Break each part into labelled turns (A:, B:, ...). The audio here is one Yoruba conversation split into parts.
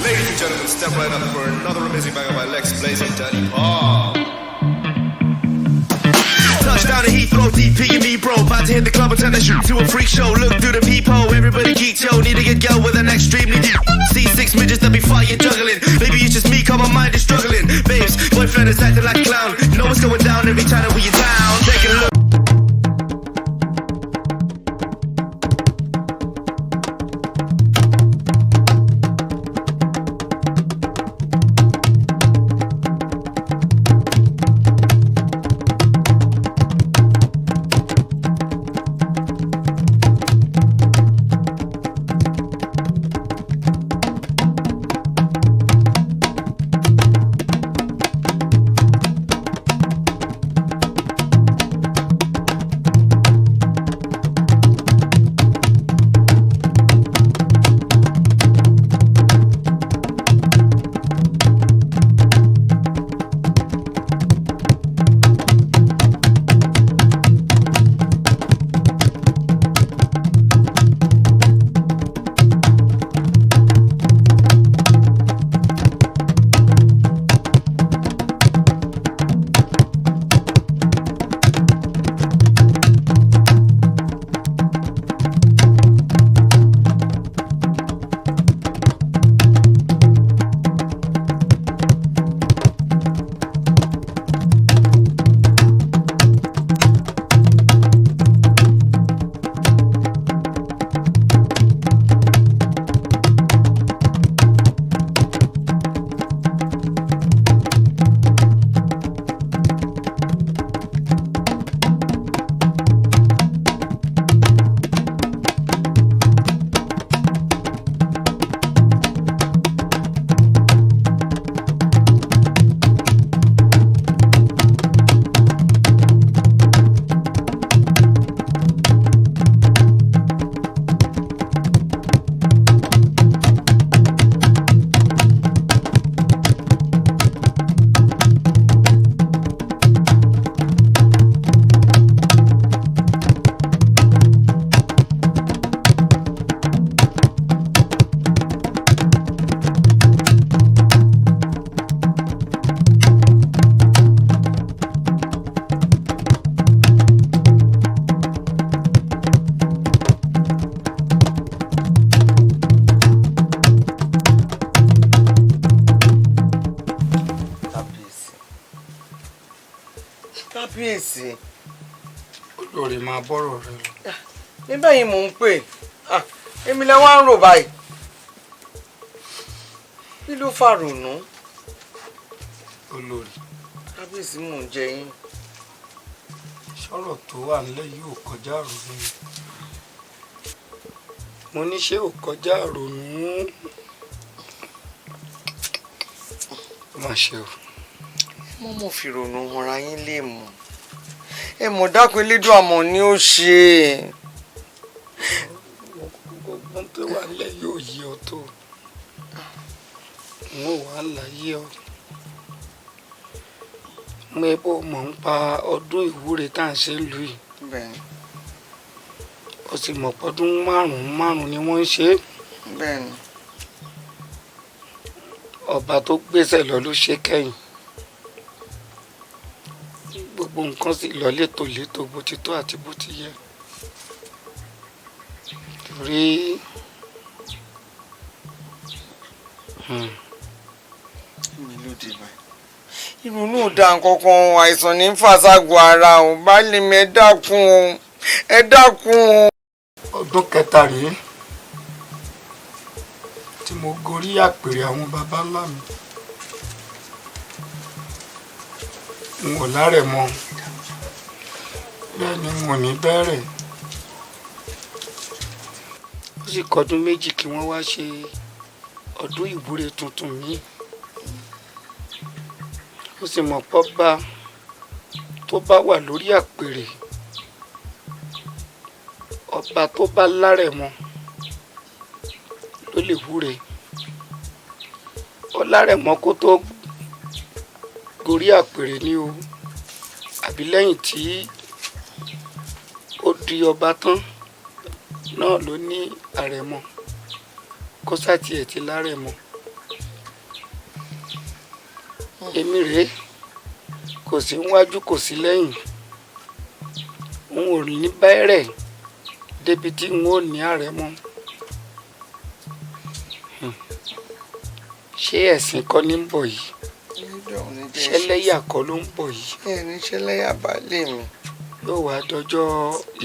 A: Ladies and gentlemen, step right up for another amazing banger by Lex Blaze and Danny Paul.
B: Touchdown at Heathrow, DP and me, bro. About to hit the club and turn the shit to a freak show. Look through the peephole, everybody geek, yo. Need to get go with an extremely deep. See six midgets that be fire juggling. Maybe it's just me, 'cause my mind is struggling. Babes, boyfriend is acting like a clown. Know what's going down every time that we in town. Take a look.
C: Kábíyèsí, kábíyèsí.
D: Olórí, máa bọ́rọ̀ rẹ lọ.
C: Níbẹ̀ yìí mò ń pè. Ah, èmi lẹ wá ń rò báyìí. Kí ló fà rònú?
D: Olórí.
C: Kábíyèsí, mò ń jẹ yín.
D: Sọ̀rọ̀ tó wà nílẹ̀ yìí ò kọjá àrònú ni. Mo ní ṣé ò kọjá àrònú? Ó mà ṣe o.
C: Mo mọ̀ fi rònú hanra yín lè mọ̀. Ẹ mọ̀, dákun, elédùn àmọ́ ni ó ṣe.
D: Ọgbọ́n tó wà nílẹ̀ yóò yí ọ tó n ó wà láyé ọ. Mo ẹ bó mọ̀ ń pa ọdún ìwúre tá à ń ṣe lù yìí.
C: Bẹ́ẹ̀ni.
D: Ó sì mọ̀ pọ́dún márùn-ún márùn-ún ni wọ́n ń ṣe é.
C: Bẹ́ẹ̀ni.
D: Ọba tó gbéṣẹ̀ lọ ló ṣe kẹ́yìn. Gbogbo nǹkan sì lọ létòlétò, bó ti tó àti bó ti yẹ, torí
C: Mi ló dé báyìí. Ìrònú ò dáa nǹkankan. Àìsàn ní fàṣàgò ara ò bá lè mi. Ẹ dákun o, ẹ dákun o.
D: Ọdún kẹta rèé tí mo gorí àpèrè àwọn baba ńlá mi. N ò lárẹ̀ mọ́, bẹ́ẹ̀ ni n ò ní bẹ̀rẹ̀. Ó sì kọdún 2 kí wọ́n wá ṣe ọdún ìwúre tuntun míì. Ó sì mọ̀ pọ́ bá tó bá wà lórí àpèrè, ọba tó bá lárẹ̀ mọ́ ló lè wúre. Ó lárẹ̀ mọ́ kó tó gorí àpèrè ni o, àbí lẹ́yìn tí ó di ọba tán náà ló ní àrẹ̀mọ? Kó sátìẹ̀ ti lárẹ̀mọ. Èmi rèé, kò sí níwájú, kò sí lẹ́yìn, n ò ní bẹ̀rẹ̀ débi tí n ò ní àrẹ̀mọ. Ṣé ẹ̀sìn kọ́ ní ń bọ̀ yìí? Ṣẹlẹ́yà kọ́ ló ń bọ̀ yìí?
C: Ẹ ní ṣẹlẹ́yà baálé mi.
D: Yóò wá dọjọ́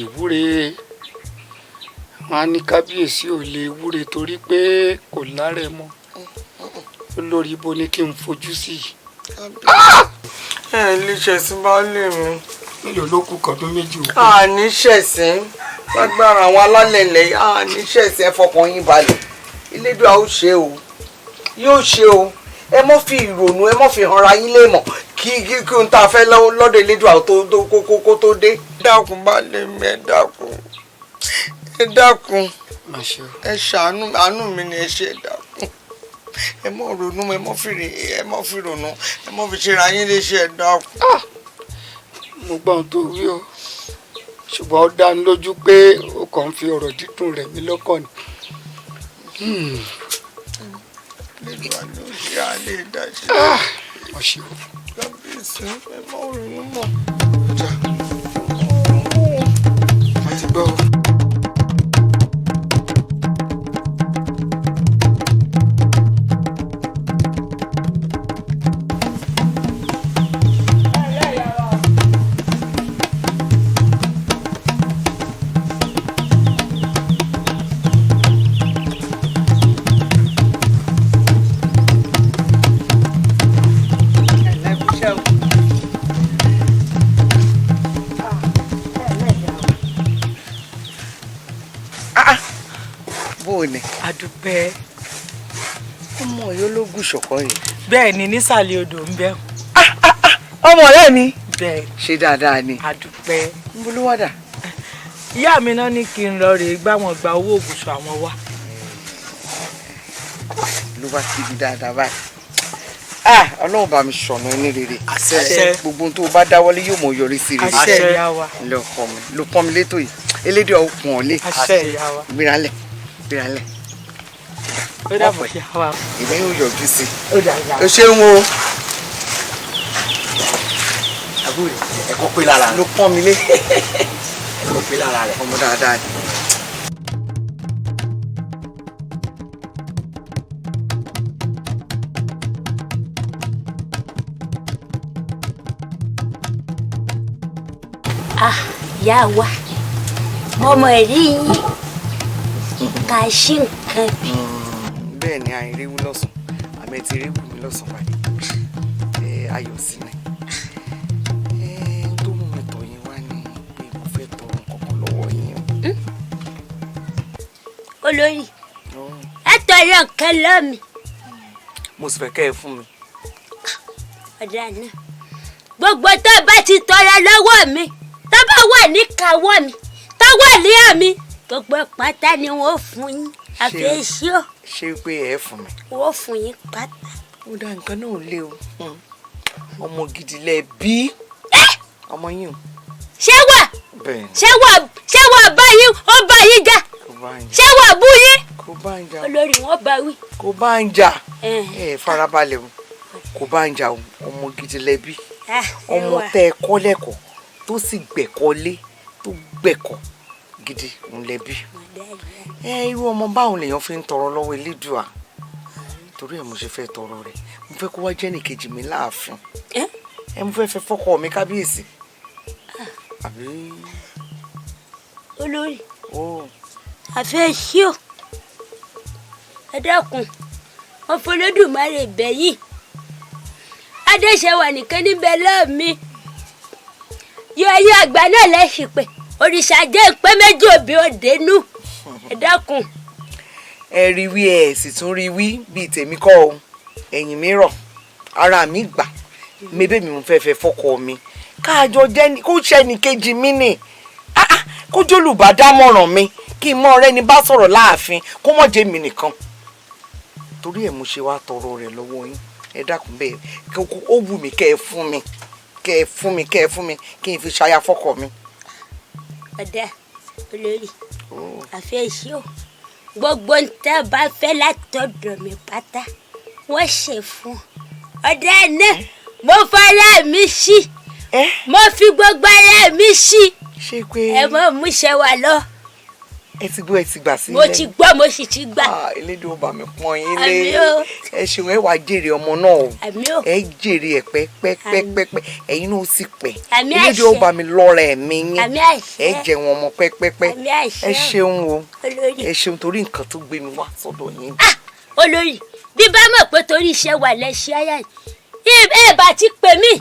D: ìwúre, wọn á ní kábíyèsí ò lè wúre torí pé kò lárẹ̀mọ. Olórí ibo ni kí n fojú sí?
C: Ẹ lè ṣẹ̀sín baálé mi.
D: Mélòó ló kù kọdún méjì òkú?
C: Àní ṣẹ̀sín lágbára àwọn alálẹ̀ ilẹ̀, àní ṣẹ̀sín. Ẹ fọkàn yín balẹ̀, Elédùà ó ṣe o, yóò ṣe o. Ẹ mọ́ fi ìrònú, ẹ mọ́ fi hanra yín lè mọ̀ kí kí kí n ta fẹ́ lọ́dọ̀ Elédùà tó tó kó tó dé. Dákun baálé mi, ẹ dákun, ẹ dákun, ẹ ṣàánú, àánú mi ni ẹ ṣe, ẹ dákun, ẹ mọ́ ronú, ẹ mọ́ fi ẹ mọ́ fi ronú, ẹ mọ́ fi ṣera yín léṣe, ẹ dákun.
D: Mo gbọ́ ohun tó wí o, ṣùgbọ́n ó dá mi lójú pé o kàn ń fi ọ̀rọ̀ dídùn rẹ̀ mí lọ́kàn ni.
C: Elédùà ló ṣe àlè ìdáṣe.
D: Mo ṣe o.
C: Kábíyèsí, ẹ mọ́ ronú mọ́.
D: Mo ti gbọ́ o.
C: Bóòní.
E: Àdúpẹ́.
C: Ọmọ yìí ológun ṣọ̀kọ́ yìí.
E: Bẹ́ẹ̀ ni, nísàlẹ̀ odò ń bẹ.
C: Ọmọ ọ̀rẹ́ mi.
E: Bẹ́ẹ̀.
C: Ṣé dáadáa ni?
E: Àdúpẹ́.
C: Ń bolo wádà.
E: Ìyá mi náà ní kí n lọ rèé gbá wọn gba owó ògùṣọ àwọn wá.
C: Ló bá ti di dáadáa báyìí. Ọlọ́run bá mi ṣọ̀nà ẹni rere.
E: Àṣẹ.
C: Gbogbo ohun tó o bá dáwọ́lé yóò mọ̀ yọrí sí rere.
E: Àṣẹ ìyá wa.
C: Ilé ọkọ mi ló pọ́n mi létò yìí. Elédè ọkùn ọ̀lẹ́.
E: Àṣẹ ìyá wa.
C: Gbéra lẹ̀, gbéra lẹ̀.
E: Ó dàbọ̀ ìyá wa.
C: Ìgbẹ́ yóò yọjú sí
E: Ó dà ìyá
C: i. O ṣeun o.
F: Àbúrò ẹ̀kọ́ pé lára
C: ló pọ́n mi lé.
F: Ẹ̀kọ́ pé lára rẹ̀.
C: Ọmọ dáadáa ni.
G: Ah, ìyá wa, ọmọ rí yín ká ṣí nǹkan bí.
C: Bẹ́ẹ̀ ni, àìríwú lọ́sàn, àmì ti ríwú mi lọ́sàn báyìí, ayọ̀ sí ni. Tó mú mi tọ̀ yín wá ni pé mo fẹ́ tọrọ nǹkan kan lọ́wọ́ yín o.
G: Olórí, ẹ tọrọ nǹkan lọ́mi.
C: Mo sì fẹ́ kẹ́ ẹ fún mi.
G: Ọ̀dà náà, gbogbo tó bá ti tọrọ lọ́wọ́ mi, tó bá wà níkàáwọ́ mi, tó wà ní àmì, gbogbo pátá ni wọ́n fún yín. Àfi èsì o.
C: Ṣé pé ẹ fún mi?
G: Wọ́n fún yín pátá.
C: Ó dá nǹkan náà lé o, ọmọ gidi lẹ bí ọmọ yín o.
G: Ṣé wà
C: Bẹ́ẹ̀ ni.
G: Ṣé wà bá yín, ó bá yín jà?
C: Kò bá ń jà.
G: Ṣé wà bú yín?
C: Kò bá ń jà.
G: Olórí, wọn bá wí.
C: Kò bá ń jà, ẹ farabalẹ̀ o, kò bá ń jà o. Ọmọ gidi lẹ bí, ọmọ tẹ ẹ kọ́ lẹ́kọ̀ọ́ tó sì gbẹ̀kọ́ lé, tó gbẹ̀kọ́ gidi òun lẹ bí. Ẹ irú ọmọ báwọn lèèyàn fi ń tọrọ lọ́wọ́ Elédùà, torí ẹ̀ mo ṣe fẹ́ tọrọ rẹ̀. Mo fẹ́ kó wá jẹ́ nìkejì mi láàfin. Ẹ mo fẹ́ fẹ́ fọ́kọ mi, kábíyèsí. Àbí.
G: Olórí, àfẹ́ sí o, ẹ dákun, wọn fọlọ́dúnmáre bẹ̀yìn. Adéṣẹwà nìkan níbẹ̀ lọ́ọ̀mí yọ ẹyin àgbà náà lẹ́sìn pé òrìṣà jẹ́ ìpẹ́ méjì òbí òde nù. Ẹ dákun.
C: Ẹ rí wí, ẹ sì tún rí wí bíi tèmi kọ́ o. Ẹ̀yìn mi rọ̀, ara mi gbà mébè mi, mo fẹ́ fẹ́ fọ́kọ mi, káàjọ jẹ́ kó ṣẹ́ni kejì mi nì, kó jólùbádámọ̀ràn mi, kí n mọ ọ̀rẹ́ ni bá sọ̀rọ̀ láàfin, kó mọ̀ jẹ́ mi nìkan. Torí ẹ̀ mo ṣe wá tọrọ rẹ̀ lọ́wọ́ yín. Ẹ dákun, bẹ́ẹ̀ ó wù mí kẹ́ ẹ fún mi, kẹ́ ẹ fún mi, kẹ́ ẹ fún mi kí n fi ṣaya fọ́kọ mi.
G: Ọ̀dà olórí, àfẹ́ iṣẹ́ o, gbogbo ń tẹ́ bá fẹ́ látọ̀dọ̀ mi pátá, wọ́n ṣe fún ọ̀dà náà. Mo fara mi sí. Mo fi gbogbo ara mi sí.
C: Ṣé pé
G: ẹ mọ múṣẹ wà lọ.
C: Ẹ ti gbọ́, ẹ ti gbà sílẹ̀.
G: Mo ti gbọ́, mo sì ti gbà.
C: Elédùn ó bá mi pọ́n yín lé.
G: Àmín o.
C: Ẹ ṣeun, ẹ wàá jèrè ọmọ náà o.
G: Àmín o.
C: Ẹ jèrè ẹ pẹ́pẹ́pẹ́pẹ́, ẹ̀yin náà ó sì pẹ́.
G: Àmín.
C: Elédùn ó
G: Àṣẹ.
C: bá mi lọ́ra ẹ̀mí yín.
G: Àmín àṣẹ.
C: Ẹ jẹun ọmọ pẹ́pẹ́pẹ́.
G: Àmín àṣẹ.
C: Ẹ ṣeun o.
G: Olórí.
C: Ẹ ṣeun torí nǹkan tó gbé mi wá sọ́dọ̀ yín.
G: Olórí, bí bá mọ̀ pé torí iṣẹ́ wà lẹ́ṣẹ́ ayá yìí, ẹ bá ti pè mí,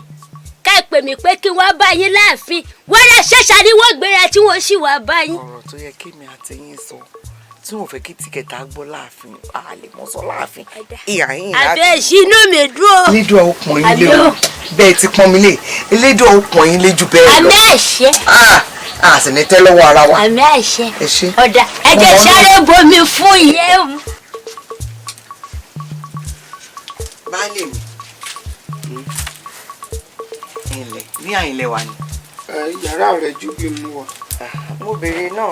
G: ká pè mí pé kí wọ́n bá yín láàfin, wọ́n ṣẹ̀ṣà ni wọ́n gbéra tí wọ́n sì wá bá yín.
C: Ọ̀rọ̀ tó yẹ kémi àti yín sọ tí wọn fẹ́ kí tìkẹ̀tà gbọ́ láàfin, a lè mọ́ sọ láàfin ìhà yín.
G: Àbẹ̀ ìṣinú mi dúró.
C: Elédùn ó pọ́n yín lé o, bẹ́ẹ̀ ti pọ́n mi lé, elédùn ó pọ́n yín lé jù bẹ́ẹ̀ lọ.
G: Àmín àṣẹ.
C: A sì ní tẹ́ lọ́wọ́ ara wa.
G: Àmín àṣẹ.
C: Ẹ ṣé.
G: Ọ̀dà, ẹ jẹ́ sáré bomi fún ìyẹn o.
C: Baálé mi, ilẹ̀ ní àyìnlẹ̀ wa ni.
D: Yàrá rẹ ju bí mu wà.
C: Mo béèrè náà,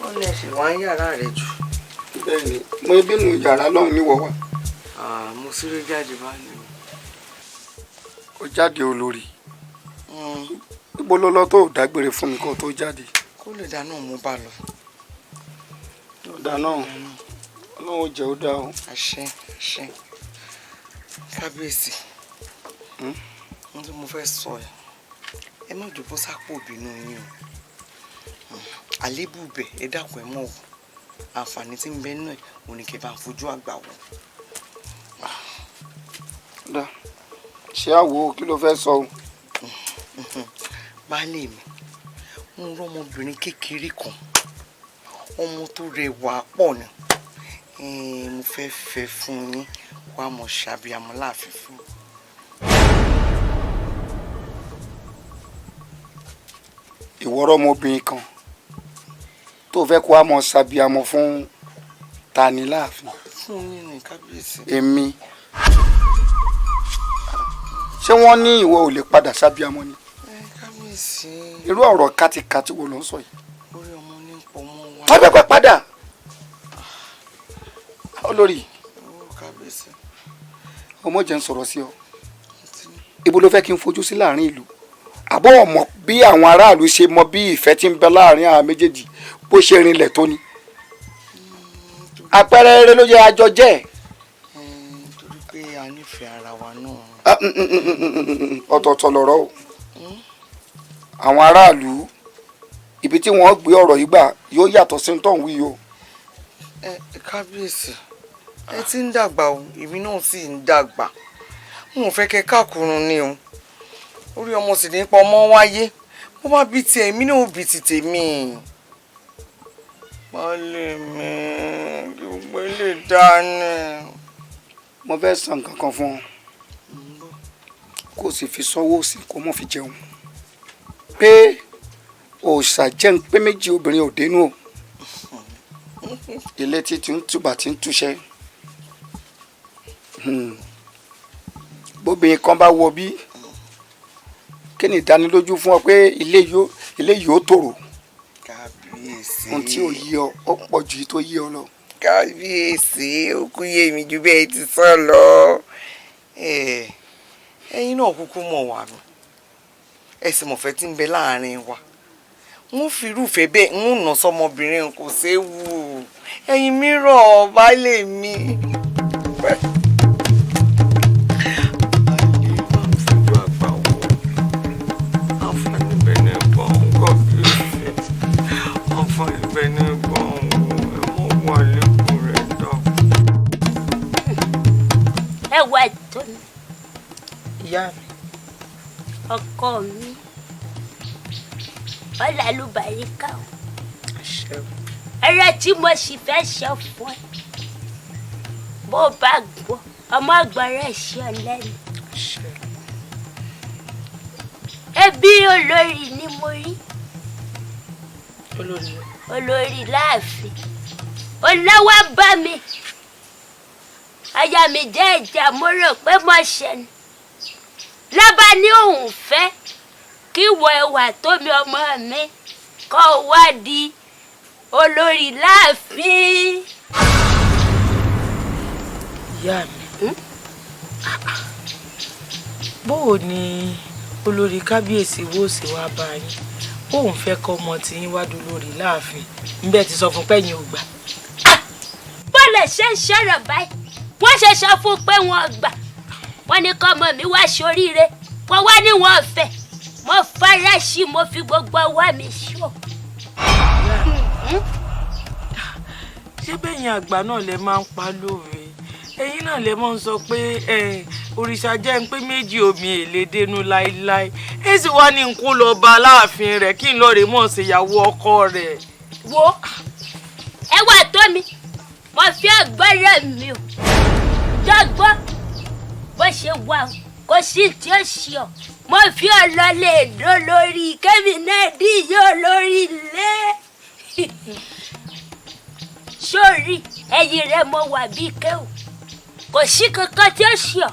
C: wọ́n lè ṣì wá ń yàrá rẹ jù.
D: Bẹ́ẹ̀ni, mo bínú yàrá lọ́hùn níwọ̀ wá.
C: Mo sáré jáde báyìí.
D: Ó jáde, olórí? Ibo ló lọ tó dágbére fún mi kó tó jáde?
C: Kó lè dáná mo bá lọ.
D: Ó dáná, Ọlọ́run ó jẹ́ ó dá o.
C: Àṣẹ, àṣẹ. Kábíyèsí, ohun tí mo fẹ́ sọ ẹ, ẹ má jò bọ́ sápò ìbínú yín o. Àlébù bẹ̀, ẹ dákun, ẹ mọ̀ wò. Àǹfààní tí ń bẹ nínú ẹ̀ òun ni kẹ́ bá ń fojú àgbà wò.
D: Dá ṣé àwò, kí ló fẹ́ sọ o?
C: Baálé mi, mo rọ ọmọbìnrin kékeré kan, ọmọ tó rẹwà pọ̀ ni. Mo fẹ́ fẹ́ fún yín, wàá mọ̀ ṣàbíamọ́ láàfin fún mi.
D: Ìwọ́rọ̀ ọmọbìnrin kan tó fẹ́ kó a mọ̀ ṣàbíamọ́ fún ta ni láàfin?
C: Fún yín ni, kábíyèsí.
D: Èmi? Ṣé wọ́n ní ìwọ ò lè padà ṣàbíamọ́ ni?
C: Kábíyèsí.
D: Irú ọ̀rọ̀ kátikàti wo ló ń sọ yìí?
C: Orí ọmọ ní pọ̀ mọ́ wa.
D: Pápẹ́pẹ́ padà, olórí.
C: Kábíyèsí.
D: Ọmọ jẹ́ ń sọ̀rọ̀ sí ọ. Ibo ló fẹ́ kí n fojú sí láàrin ìlú? Àbọ̀ ọmọ bí àwọn aráàlú ṣe mọ bí ìfẹ́ tí ń bẹ láàrin àwọn méjèèjì bó ṣe rinlẹ̀ tó ni. Àpẹẹrẹ rere ló yẹ àjọ jẹ́.
C: Torí pé a nífẹ̀ẹ́ ara wa náà.
D: Ọ̀tọ̀ọ̀tọ̀ lọ̀rọ̀ o. Àwọn aráàlú, ibi tí wọ́n gbé ọ̀rọ̀ yìí gbà yóò yàtọ̀ sí tó ń wí o.
C: Ẹ kábíyèsí, ẹ ti ń dàgbà o, èmi náà sì ń dàgbà. N ò fẹ́ kẹ́ káàkùrùn ni o. Orí ọmọ sì ní pa ọmọ wáyé. Bó bá bí tiẹ̀, èmi náà ò bí ti tèmi. Baálé mi, gbogbo lè dá ní.
D: Mo fẹ́ sọ nǹkan kan fún ọ, kó o sì fi sọ́wọ́ sí, kó o mọ̀ fi jẹun, pé òòṣà jẹ́ ń pé méjì, obìnrin ò dénú o. Ilé tí ti ń tùbà tí ń túṣẹ́, bóbìnrin kan bá wọ bí, kí ni ìdánilójú fún ọ pé ilé yóò tòrò?
C: Kábíyèsí.
D: Ohun tí ò yí ọ ó pọ̀ ju tó yí ọ lọ.
C: Kábíyèsí, ó kú yé mi ju bẹ́ẹ̀ ti sọ lọ. Ẹ̀yin náà kúkú mọ̀ wá mi, ẹ sì mọ̀fẹ́ tí ń bẹ láàrin wa. N fi irúfẹ́ bẹ́ẹ̀ ń nà sọmọbìnrin, kò séwu. Ẹ̀yin mi rọ̀, baálé mi.
G: Ẹ wà tó mi.
E: Ìyá mi.
G: Ọkọ mi, ọlàlúbàríkà o. Ọ̀rọ̀ tí mo sì fẹ́ sọ fún ẹ, bó bá gbọ́, ọmọ àgbọ̀rẹ́ ṣe ọ lẹ́nu. Ẹbí olórí ni mo rí.
E: Olórí?
G: Olórí láàfin olówó bá mi. Aya mi jẹ́ ìjà, mo rò pé mo ṣẹ̀ ni. Lábá ní òun fẹ́ kí wọ ẹwà tómi ọmọ mi kọ́ wá di olórí láàfin.
E: Ìyá mi, Bóò ni olórí kábíyèsí wo sì wá bá yín bóun fẹ́ kọ́ ọmọ tí yín wá dolórí láàfin ńbẹ́ ti sọ fún pẹ́yìn ò gbà.
G: Bọ́lá ṣe ń sọ̀rọ̀ báyìí, wọ́n ṣe sọ fún pé wọ́n gbà, wọ́n ní kọ́mọ mi wá ṣoríire, wọ́n wá ní wọ́n fẹ́. Mo fara sí, mo fi gbogbo ọwọ́ mi ṣó.
E: Ṣé bẹ́yìn àgbà náà lẹ máa ń pa lóore? Ẹ̀yin náà lẹ máa ń sọ pé òrìṣà jẹ́ ń pé méjì omi èlé dénú láéláé, ẹ sì wá ní kó lọ bá aláàfin rẹ̀ kí n lọ rè mọ̀ ṣèyàwó ọkọ rẹ̀.
G: Wo, ẹ wà tó mi, mo fi ọgbọ́rọ̀ mi ò dọ́gbọ́ bó ṣe wà o, kò sí tí ó ṣe ọ. Mo fi ọlọ́lẹ̀ èdò lórí kẹ́mi náà dí yóò lórí lé sórí ẹ̀yìn rẹ̀ mo wà bí kẹ́wò, kò sí kankan tí ó ṣe ọ.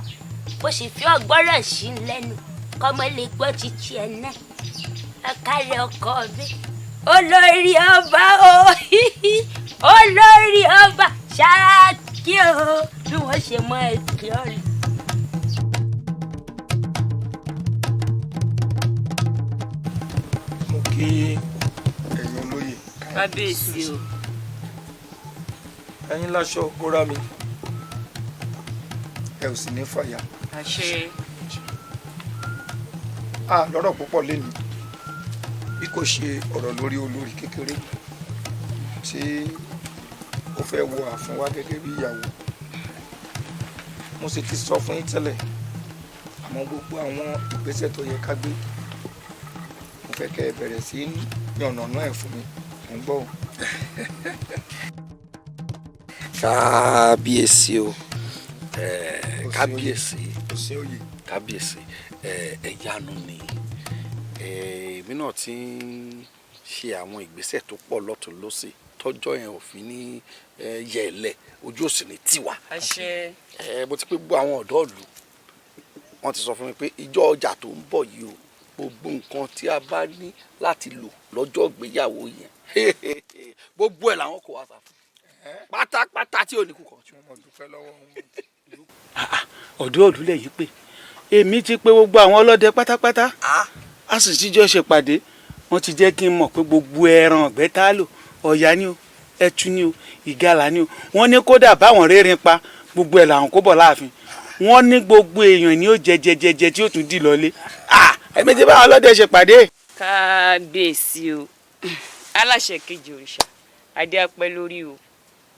G: Mo sì fi ọgbọ́rọ̀ sí lẹ́nu kọ́mọ lè gbọ́ títí ẹ̀ náà. Ọ̀kàrẹ̀ ọkọ mi, olórí ọba o, olórí ọba ṣáàkì o, bí wọ́n ṣe mọ ẹ̀kí ọ̀rẹ́.
D: Mo kí ẹ̀yin olóyè.
H: Kábíyèsí o.
D: Ẹ̀yin láṣọ bóra mi, ẹ ò sì ní fàyà.
H: Àṣẹ.
D: A lọ́rọ̀ púpọ̀ lénìí bí kò ṣe ọ̀rọ̀ lórí olórí kékeré tí ó fẹ́ wọ ààfin wa gẹ́gẹ́ bí ìyàwó. Mo sì ti sọ fún yín tẹ́lẹ̀, àmọ́ gbogbo àwọn ìgbésẹ̀ tó yẹ ká gbé, mo fẹ́ kẹ́ ẹ bẹ̀rẹ̀ sí í yànnàná ẹ̀ fún mi. Mo ń gbọ́ o.
I: Kábíyèsí o, kábíyèsí, kábíyèsí, ẹ̀yánu ni èmi náà ti ń ṣe àwọn ìgbésẹ̀ tó pọ̀ lọ́tún lọ́sì tọ́jọ́ yẹn ò fi ní yẹ̀lẹ̀, ojú òsì ní tiwa.
H: Àṣẹ.
I: Mo ti pé gbogbo àwọn ọ̀dọ́ ìlú, wọ́n ti sọ fún mi pé ìjọ ọjà tó ń bọ̀ yìí o, gbogbo nǹkan tí a bá ní láti lò lọ́jọ́ ìgbéyàwó yẹn, gbogbo ẹ̀ làwọn kò wá sá fún pátápátá tí ò ní kú kan.
J: Ọ̀dọ́ òdúlẹ̀ yìí pé èmi ti pé gbogbo àwọn ọlọ́dẹ pátápátá, a sì ti jọ ṣèpàdé. Wọ́n ti jẹ́ kí n mọ̀ pé gbogbo ẹran ọ̀gbẹ́ tá a lò, ọ̀yà ni o, ẹtu ni o, ìgalà ni o, wọ́n ní kódà báwọn rérin pa gbogbo ẹ̀ làwọn kó bọ̀ láàfin. Wọ́n ní gbogbo èèyàn ni ó jẹ jẹ jẹ jẹ tí ó tún dì lọlé. Èmi ti báwọn ọlọ́dẹ ṣèpàdé.
H: Kábíyèsí o, aláṣẹ kejì òrìṣà, adé apẹ́ lórí o,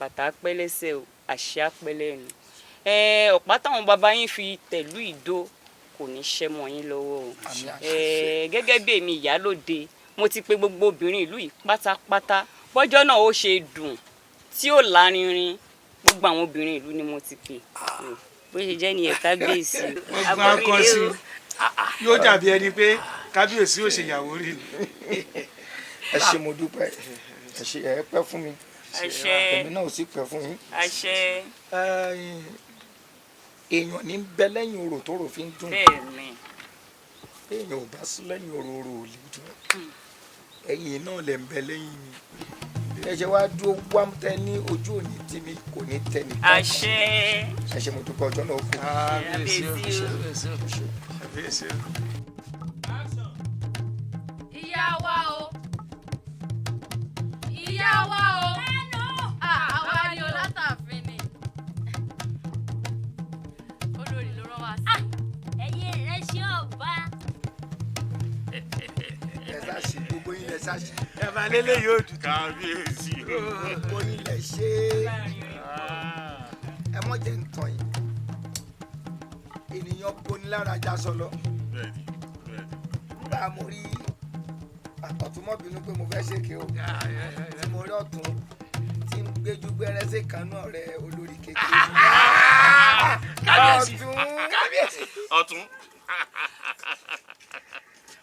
H: bàtà apẹ́ lẹ́sẹ̀ o, àṣẹ apẹ́ lẹ́nu. Ọ̀pá táwọn bàbá yín fi tẹ̀lú ìdó kò ní ṣẹ́ mọ́ yín lọ́wọ́ o. Gẹ́gẹ́ bí èmi ìyálóde, mo ti pe gbogbo obìnrin ìlú yìí pátápátá. Bọ́jọ́ náà ó ṣe dùn tí ó lárinrin, gbogbo àwọn obìnrin ìlú ni mo ti pè. Bó ṣe jẹ́ nìyẹn kábíyèsí.
J: Ọgbọ́n akọ́sí yóò dàbí ẹni pé kábíyèsí ò ṣèyàwó rí ni.
D: Ẹ ṣé, mo dúpẹ́. Ẹ ṣé, ẹ pẹ́ fún mi.
H: Àṣẹ.
D: Èmi náà ò sì pẹ́ fún yín.
H: Àṣẹ.
D: Èèyàn ní bẹ lẹ́yìn orò tó rò fi ń dùn.
H: Bẹ́ẹ̀ni.
D: Èèyàn ò bá sí lẹ́yìn orò, orò ò lè dùn. Ẹ̀yin náà lẹ̀ ń bẹ lẹ́yìn mi. Ẹ ṣe wá dúró wá tẹ ní ojú òní tí mi kò ní tẹ nìkan.
H: Àṣẹ.
D: Ẹ ṣé, mo dúpẹ́, ọjọ́ náà kù.
J: Kábíyèsí o, kábíyèsí o.
K: Ìyá wa o, ìyá wa o, àwa ni o látàfin ni olórí ló rán wa sí.
G: Ẹ̀yin ìránṣẹ́ ọba.
D: Ẹ ṣáṣe, gbogbo yín lẹ ṣáṣe.
J: Ẹ máa lélẹ̀ yóò dùn.
L: Kábíyèsí o.
D: Gbogbo yín lẹ ṣe é. Ẹ mọ̀ jẹ́ ń tàn yín. Ènìyàn boni lára ajá sọ lọ.
L: Bẹ́ẹ̀ni, bẹ́ẹ̀ni.
D: Nígbà mo rí àtọ̀túnmọ́bìnú pé mo fẹ́ ṣèké o, tí mo rí ọ̀tún tí ń gbéjú gbẹ́rẹ́ sí kanú ọ̀rẹ́ olórí kékeré.
L: Kábíyèsí.
D: Ọ̀tún. Kábíyèsí.
L: Ọ̀tún.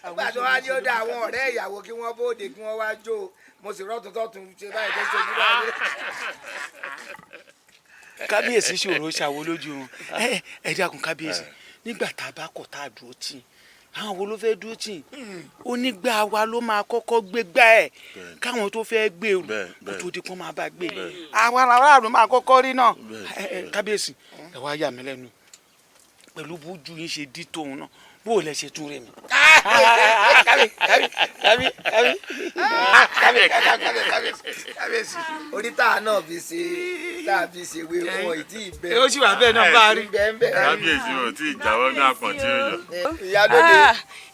D: Nígbà tó wá ní ó dá àwọn ọ̀rẹ́ ìyàwó kí wọ́n bóde kí wọ́n wá jó, mo sì rọ́tún tọ́tún ṣe báyìí tó ṣojú báyìí.
J: Kábíyèsí ṣòro ṣàwo lójú wọn. Ẹ dákun kábíyèsí, nígbà tá a bá kọ̀ tá a dúró tì í, àwọn wo ló fẹ́ dúró tì í? Onígbà wa ló máa kọ́kọ́ gbé gbá ẹ̀ káwọn tó fẹ́ gbé rù kó tó di kó máa bá gbé. Àwa aráàlú máa kọ́kọ́ rí náà. Kábíyèsí, ẹ wá yà mí lẹ́nu Pẹ̀lú bójú yín ṣe dí tóun náà, bó o lẹ ṣe tún rẹ mi.
F: Kábíyèsí, orí tá a náà fi ṣe, tá a fi ṣe wé wọn ìdí ìbẹ.
J: Ó sì wà bẹ́ẹ̀ náà bá a rí.
L: Kábíyèsí ò tí ì jáwọ́ ní àpọ̀n tí ó yọ.
F: Ìyálóde.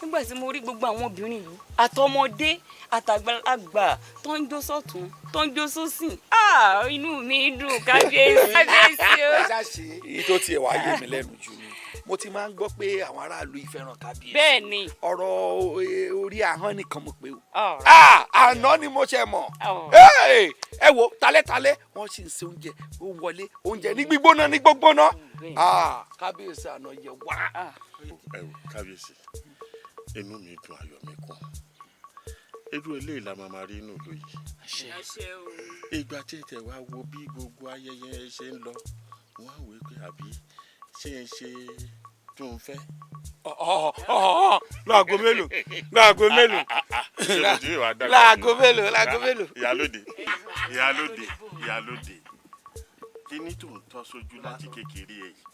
H: Nígbà tí mo rí gbogbo àwọn obìnrin yìí, àtọmọdé àtàgbàlagbà tó ń jó sọ́tún tó ń jó sósì, inú mi dùn, kábíyèsí, kábíyèsí o.
I: Èyí tó tiẹ̀ wá yé mi lẹ́nu jù ni mo ti máa ń gbọ́ pé àwọn aráàlú yìí fẹ́ràn kábíyèsí.
H: Bẹ́ẹ̀ ni.
I: Ọ̀rọ̀ orí ahọ́n nìkan mo pé o. Àná ni mo ṣe mọ̀. Ẹ wo talẹ́talẹ́ wọ́n sì ń ṣe oúnjẹ, ó wọlé oúnjẹ ní gbígbóná ní gbógbóná. Kábíyèsí àná yẹ wá.
L: Ẹ wo kábíyèsí, inú mi dùn, ayọ̀ mi kún. Irú eléyìí la máa máa rí inú ìlú yìí. Ìgbà tí tẹ wá wo bí gbogbo ayẹyẹ ṣe ń lọ, wọ́n á wò ó pé àbí ṣé ń ṣe tó ń fẹ́.
J: Láago mélòó, láago mélòó, láago mélòó, láago mélòó.
L: Ìyálóde, ìyálóde, ìyálóde, kíní tó ń tọ́ sójú láti kékeré ẹ̀ yìí,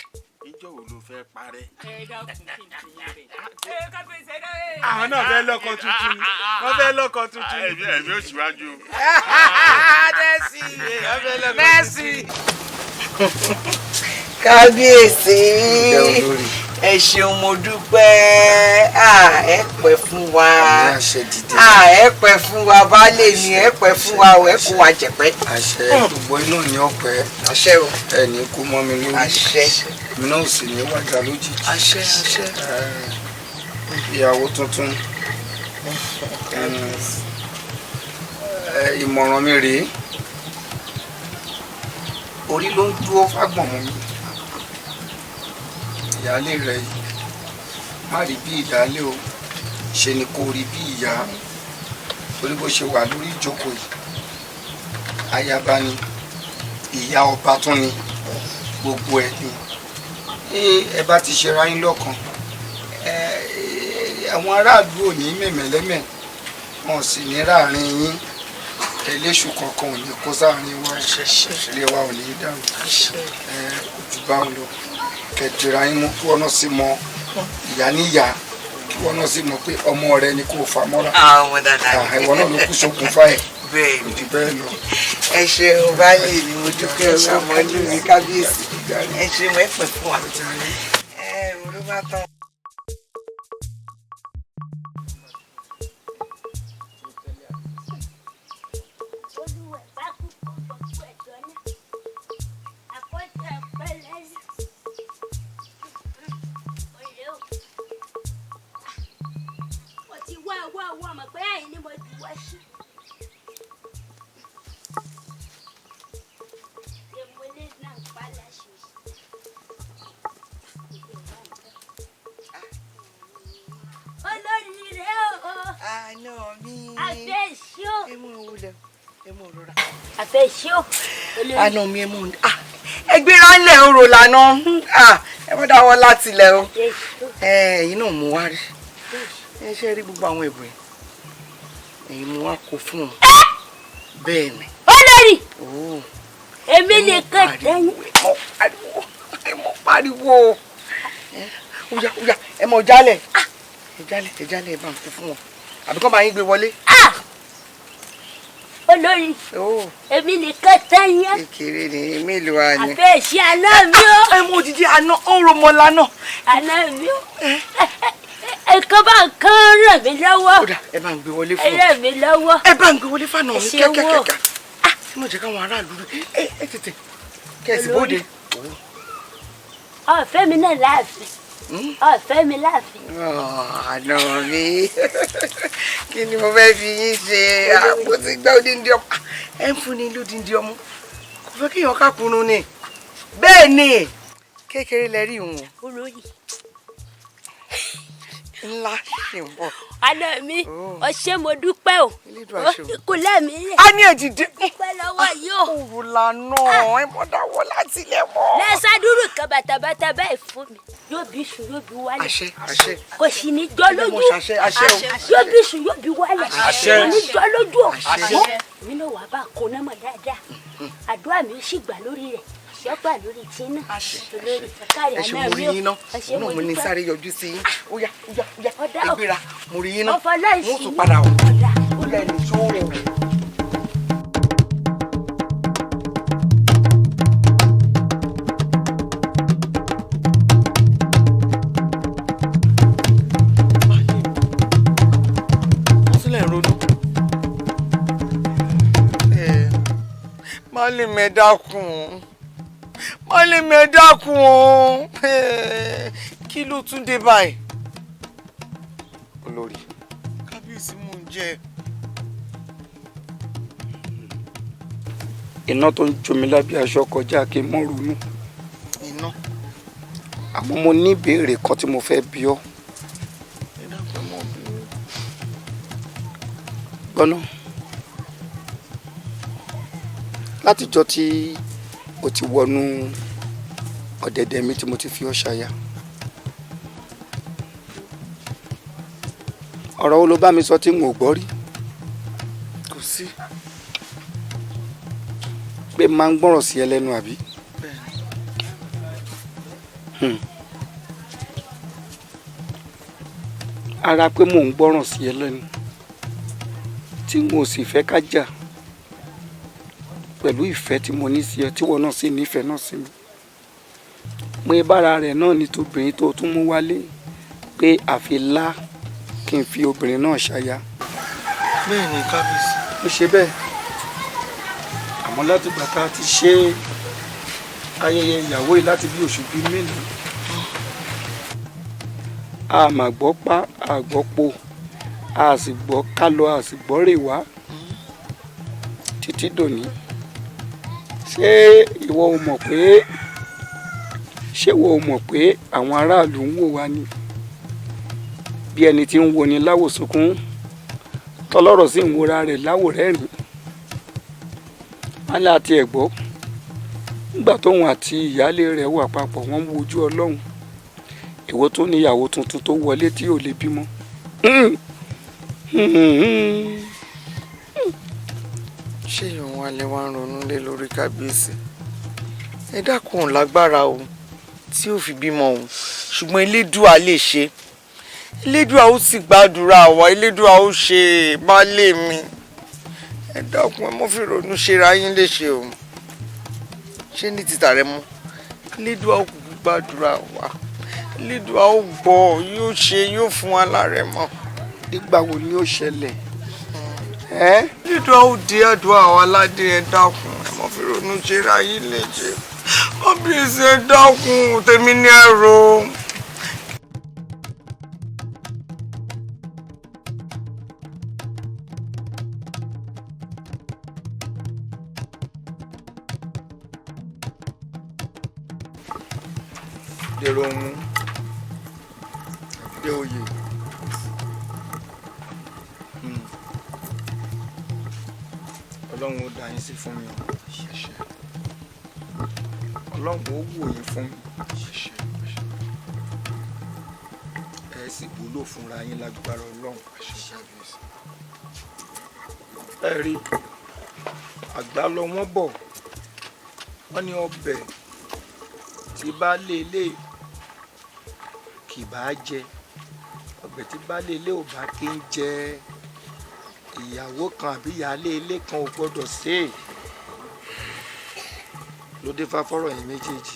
L: ìjọ wo ló fẹ́ parẹ́?
H: Ẹ dákun, kí n tì í rẹ̀. Kábíyèsí, ẹ dákun.
J: Àwọn náà fẹ́ lọ́kọ tuntun, wọ́n fẹ́ lọ́kọ tuntun.
L: Ẹ̀mí ò síwájú.
C: Nẹ́ẹ̀sì, nẹ́ẹ̀sì. Kábíyèsí, ẹ ṣeun, mo dúpẹ́. Ẹ pẹ́ fún wa, ẹ pẹ́ fún wa, baálé mi, ẹ pẹ́ fún wa, ẹ kó wa jẹ̀pẹ́.
D: Àṣẹ, gbogbo iná ní ọpẹ́.
C: Àṣẹ o.
D: Ẹni kú mọ́ mi lórí.
C: Àṣẹ.
D: Èmi náà sì ní wájà lójijì.
C: Àṣẹ, àṣẹ.
D: Ìyàwó tuntun, ìmọ̀ràn mi rèé. Orí ló ń dúró fágbọ̀n mọ́ mi. Ìyáálé rẹ yìí, má rí bí ìyáálé o, ṣe ni kò rí bí ìyá. Torí bó ṣe wà lórí ìjókòó yìí, ayaba ni, ìyá ọba tún ni, gbogbo ẹ ni. Ẹ bá ti ṣe ra yín lọ́kàn, àwọn aráàlú ò ní mẹ̀mẹ̀lẹ́mẹ̀, wọn sì ní ráàrin yín. Eléṣù kankan ò ní kó sáàrin wa, ilé wa ò ní dàrú. Ojú bá ń lọ, kẹdìrà yín mú, kí wọn náà sì mọ ìyá níyà, kí wọn náà sì mọ pé ọmọ rẹ ni kò fà mọ́ra. Ìwọ náà ló kú ṣokùnfà ẹ. Ojú bẹ́ẹ̀ lọ.
C: Ẹ ṣeun baálé mi, mo dúpẹ́ ọmọ inú mi, kábíyèsí, ẹ ṣeun, ẹ pẹ́ fún wa. Ẹ mo ló bá tán. Àná mi, ẹ mú un, ẹ gbéra ńlẹ̀ ń ro lànà, ẹ mọ́ dáwọ́ láti ilẹ̀ o. Ẹ̀yin náà mú wá rí, ẹ ṣe rí gbogbo àwọn ẹ̀bùn yìí, ẹ̀yin mú wá kó fún un. Bẹ́ẹ̀ ni.
G: Olórí, èmi nìkan tẹ́yìn.
C: Ẹ mọ̀ pariwo, oya oya, ẹ mọ̀ jálẹ̀, ẹ jálẹ̀, ẹ jálẹ̀, ẹ bá ń kó fún wọn àbí kọ́ máa yín gbé wọlé.
G: Olórí, èmi nìkan tẹ́yìn.
C: Kékeré ni mélòó wa ni.
G: Àfẹ́ ṣe àná mi o.
C: Ẹ mú òjijì àná ọ̀rọ̀ mọ́lá náà.
G: Àná mi o. Ẹ̀kan bá nǹkan ràn mí lọ́wọ́.
C: Kódà ẹ bá ń gbé wọlé fún
G: Ẹ ràn mí lọ́wọ́.
C: Ẹ bá ń gbé wọlé fún àná mi kíákíákíá. Ẹ má jẹ́ káwọn aráàlú rí ẹ, ẹ tètè kẹ́sì bóde.
G: Ọ̀fẹ́ mi náà láàfin, ọ̀fẹ́ mi láàfin.
C: Àná mi, kí ni mo fẹ́ fi yín ṣe? Mo ti gbá odindi ọmọ, ẹ ń fún ni lódindi ọmọ, kò fẹ́ kéèyàn kákùnrún ni. Bẹ́ẹ̀ ni, kékeré lẹ rí ìwọ̀n.
G: Olórí.
C: Ńlá ṣì ń bọ̀.
G: Àná mi, ọṣẹ, mo dúpẹ́ o, kò lẹ́mìí rẹ̀.
C: A ní èdìdí.
G: Dúpẹ́ lọ́wọ́ yìí o.
C: Òru lànà, ẹ mọ̀ dáwọ́ láti ilẹ̀ mọ́.
G: Lẹ́sàdúrù kan bàtàbàtà báyìí fún mi, yóò bí sùn, yóò bí wálẹ̀.
C: Àṣẹ, àṣẹ.
G: Kò sì ní jọ lójú.
C: Àṣẹ, àṣẹ o.
G: Yóò bí sùn, yóò bí wálẹ̀.
C: Àṣẹ.
G: Kò ní jọ lójú o.
C: Àṣẹ.
G: Mi náà wàá bá kó náà mọ̀ dáadáa, àdúrà mi ó sì gbà lórí rẹ̀. Àṣẹ gbà lórí tí náà. Olórí kárí
C: Ẹ ṣe,
G: àná
C: mo
G: mi
C: rí
G: o.
C: yín ná.
G: Ẹ ṣé,
C: Náà mo ní
G: dúpẹ́.
C: sáré yọjú sí yín. Ó yá, ó yá, ó yá.
G: Ọ̀dà
C: Ẹ
G: o.
C: gbéra, mo rí yín ná.
G: Ọ̀fọ̀ láìsí
C: Mo tún
G: yín.
C: padà o.
G: Ọ̀dà.
C: Ó lẹ́nu sóòrò. Sílẹ̀ ń ronú. Má lè mẹ́ dákun, má lè mẹ́ dákun o. Kí ló tún dé báyìí?
D: Olórí.
C: Kábíyèsí, mò ń jẹ.
D: Iná tó ń jomi lábẹ́ aṣọ kọjá kí n mọ́ ronú.
C: Iná.
D: Àmọ́ mo ní ìbéèrè kan tí mo fẹ́ bi ọ́.
C: Ẹ dákun, ẹ mọ́ bínú.
D: Gbọ́ná, látijọ́ tí o ti wọnú ọ̀dẹ̀dẹ̀ mi tí mo ti fi ọ́ ṣaya, ọ̀rọ̀ wo ló bá mi sọ tí n ò gbọ́ rí?
C: Kò sí.
D: Pé máa ń gbọ́ràn sí ẹ lẹ́nu, àbí? Ara pé mò ń gbọ́ràn sí ẹ lẹ́nu tí n ò sì fẹ́ ká jà pẹ̀lú ìfẹ́ tí mo ní sí ẹ, tíwọ náà sì nífẹ̀ẹ́ náà sí mi, mo bára rẹ̀ náà ní tobìnrin tó tún mú wálé pé àfi lá kí n fi obìnrin náà ṣaya.
C: Bẹ́ẹ̀ ni, kábíyèsí.
D: Ó ṣe bẹ́ẹ̀, àmọ́ látìgbà tá a ti ṣe ayẹyẹ ìyàwó yìí láti bí oṣù bíi mélòó, a mà gbọ́ pa, a gbọ́ po, a sì gbọ́ ká lọ, a sì gbọ́ rè wá títí dòní. Ṣé ìwọ ò mọ̀ pé, ṣé ìwọ ò mọ̀ pé àwọn aráàlú ń wò wá ni bí ẹni tí ń wo ni láwòsunkún, tọlọ́rọ̀ sì ń wora rẹ̀ láwòrẹ́rìn? Wọn láti ẹ̀ gbọ́ nígbà tóun àti ìyáálé rẹ̀ wà papọ̀, wọ́n ń wojú Ọlọ́run. Èwo tó níyàwó tuntun tó wọlé tí ò lè bímọ?
C: Ṣé ìwọ̀n alẹ́ wa ń ronú lé lórí, kábíyèsí? Ẹ dákun, lágbára o tí ò fi bímọ o, ṣùgbọ́n Elédùà lè ṣe. Elédùà ó sì gbàdúrà wa, Elédùà ó ṣe. Baálé mi, ẹ dákun, ẹ mọ́ fi ronú ṣera yín léṣe o. Ṣé ní títà rẹ mọ́? Elédùà ó kúkú gbàdúrà wa, Elédùà ó gbọ́, yóò ṣe, yóò fún wa lárẹ mọ́.
D: Nígbà wo ni ó ṣẹlẹ̀?
C: Elédùà ó di àdúrà wa ládé. Ẹ dákun, ẹ mọ́ fi ronú ṣera yín léṣe. Kábíyèsí, ẹ dákun, tèmi ní ẹrọ.
D: Dèrò ohun dé oyè. Ọlọ́run ó dá yín sí fún mi o. Ọlọ́run ó wò yín fún mi. Ẹ sì wúlò fúnra yín lágbára Ọlọ́run. Ẹ rí àgbà lọ, wọ́n bọ̀, wọ́n ní ọbẹ̀ tí baálé ilé kì bá jẹ, ọbẹ̀ tí baálé ilé ò bá kí ń jẹ, ìyàwó kan àbí ìyáálé ilé kan ò gbọ́dọ̀ ṣe é. Ló dé fáfọ́rọ̀ yín méjèèjì.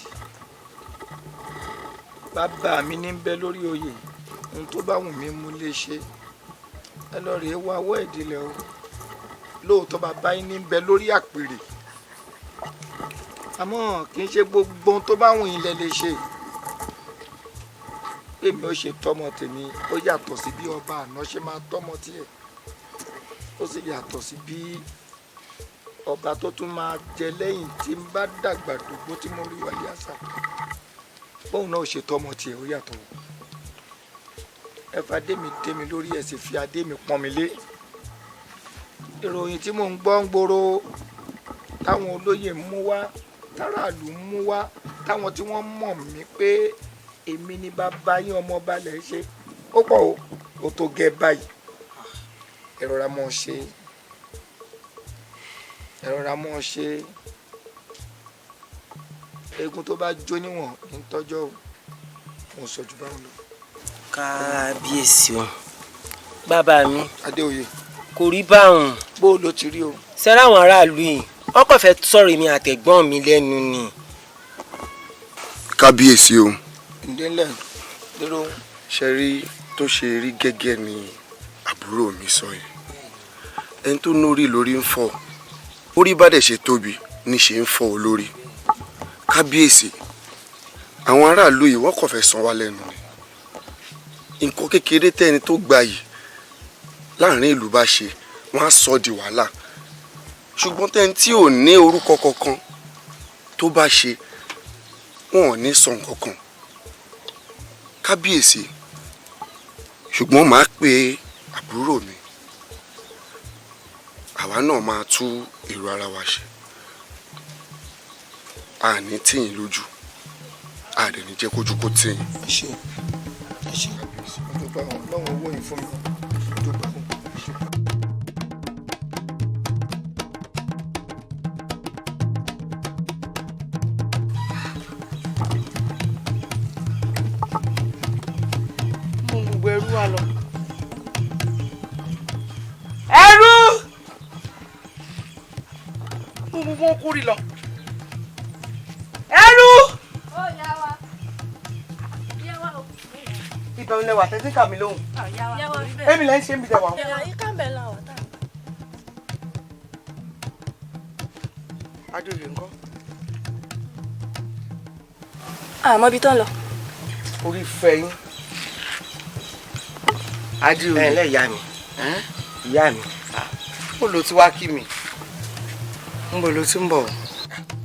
D: Bàbá mi ní bẹ lórí oyè, ohun tó bá wù mí mú lè ṣe. Ẹ lọ rèé wá ọwọ́ ìdílé o. Lóòótọ́ bàbá yín ní bẹ lórí àpèrè, àmọ́ kì í ṣe gbogbo ohun tó bá wù yín lẹ lè ṣe. Èmi ó ṣe tọmọ tèmi, ó yàtọ̀ sí bí ọba àná ṣe máa tọmọ tiẹ̀, ó sì yàtọ̀ sí bí ọba tó tún máa jẹ lẹ́yìn tí n bá dàgbà dògbó tí mo rí wálé àṣà, bóun náà ó ṣe tọmọ tiẹ̀, ó yàtọ̀. Ẹ fa adé mi dé mi lórí, ẹ sì fi adé mi pọ́n mi lé. Ìròyìn tí mò ń gbọ́ ń gbòòrò, táwọn olóyè ń mú wá, táràlú ń mú wá, táwọn tí wọ́n mọ̀ mí pé èmi ni bàbá yín ọmọ ọba lẹ̀ ṣe, ó pọ̀ o, ó tó gẹ́ báyìí. Ẹ rọra mọ́ ọ ṣe, ẹ rọra mọ́ ọ ṣe. Eégún tó bá jó níwọ̀n ní tọ́jọ́ o, mo sọ jù báwọn lọ.
M: Kábíyèsí o, bàbá mi.
D: Adéoyè.
M: Kò rí báwọn.
D: Bó o ló ti rí o.
M: Sẹ́rẹ́ àwọn aráàlú yìí wọ́n kàn fẹ́ sọ̀rọ̀ èmi àtẹ̀gbọ́n mi lẹ́nu ni.
N: Kábíyèsí o.
D: Ǹdẹ́lẹ̀ dúró.
N: Ṣe rí tó ṣe rí gẹ́gẹ́ ni àbúrò mi sọ yìí. Ẹni tó nórí lórí ń fọ́, orí bá dẹ̀ ṣe tóbi ní ṣe ń fọ́ olórí. Kábíyèsí, àwọn aráàlú yìí wọ́n kàn fẹ́ san wá lẹ́nu ni. Nǹkan kékeré tẹ́ni tó gba yìí láàrin ìlú bá ṣe, wọ́n á sọ di wàhálà. Ṣùgbọ́n tẹ́ni tí ò ní orúkọ kankan tó bá ṣe, wọn ò ní sọ nǹkan kan. Kábíyèsí, ṣùgbọ́n màá pe àbúrò mi, àwa náà máa tú èrò ara wa ṣe. A ní tìyín lójú, a dẹ̀ ní jẹ́ kójú kó tìyín.
D: Ẹ ṣé, ẹ ṣé, mo dúpẹ́ o, Ọlọ́run owó yìí fún mi, mo dúpẹ́ o.
E: Mú gbogbo ẹrú wa lọ. Ẹrú! Mú gbogbo wọn kúrì lọ. Ẹrú!
K: Ó yá wa. Yá wa o.
E: Ibẹ̀ ń lẹwà tẹ́tí kà mí lóhùn.
K: Yá wa.
E: Èmi lẹ́ ń ṣe ń bi tẹ̀wà.
K: Àyíká ń bẹ̀ la wà tá.
E: Adéoyè ńkọ́?
K: Àmọ́ ibi tó ń lọ.
E: Orí fẹ́ yín. Adéoyè.
M: Ẹ ǹlẹ́ ìyá mi. Ìyá mi.
E: Ó ló ti wá kí mi. Ń bọ̀ ló ti ń bọ̀.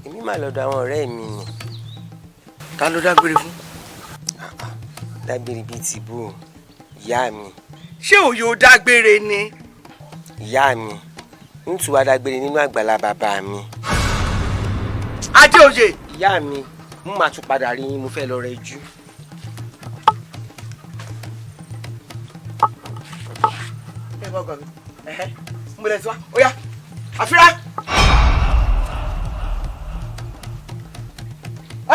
M: Èmi máa lọ́dọ̀ àwọn ọ̀rẹ́ mi ni.
E: Ta ló dágbére fún?
M: Dágbére bíi tìbú o, ìyá mi.
E: Ṣé òye ò dágbére ni?
M: Ìyá mi, ń tún wá dágbére nínú àgbàlá bàbá mi.
E: Adéoyè.
M: Ìyá mi, mo máa tún padà rí yín, mo fẹ́ lọ rẹjú.
E: Ẹ bá gbà mí. Ẹ̀hẹ́, ń bọ̀lẹ̀ tí wá. Ó yá, àfírá.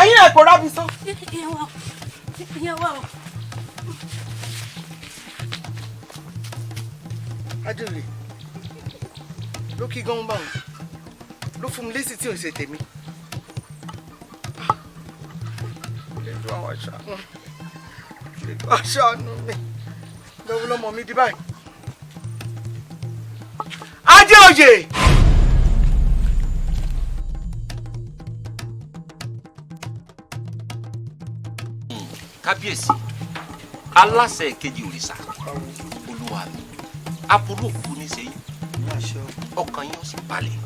E: Ẹ̀yin ẹ̀ kò rábì sọ.
G: Ìyá wa o. Ìyá wa o.
E: Adéoyè ló kí gan bá wọn ló fún mi lésì tí ò ń ṣe tèmi. Lẹ́dùn àwọn aṣáánú, lẹ́dùn aṣáánú mi, lọ́wọ́ lọ́mọ mi di báyìí. Adéoyè.
O: Kábíyèsí, aláṣẹ kejì òrìṣà, olúwa mi, aburú òkú ní sẹ́yìn, ọkàn yín ó sì balẹ̀.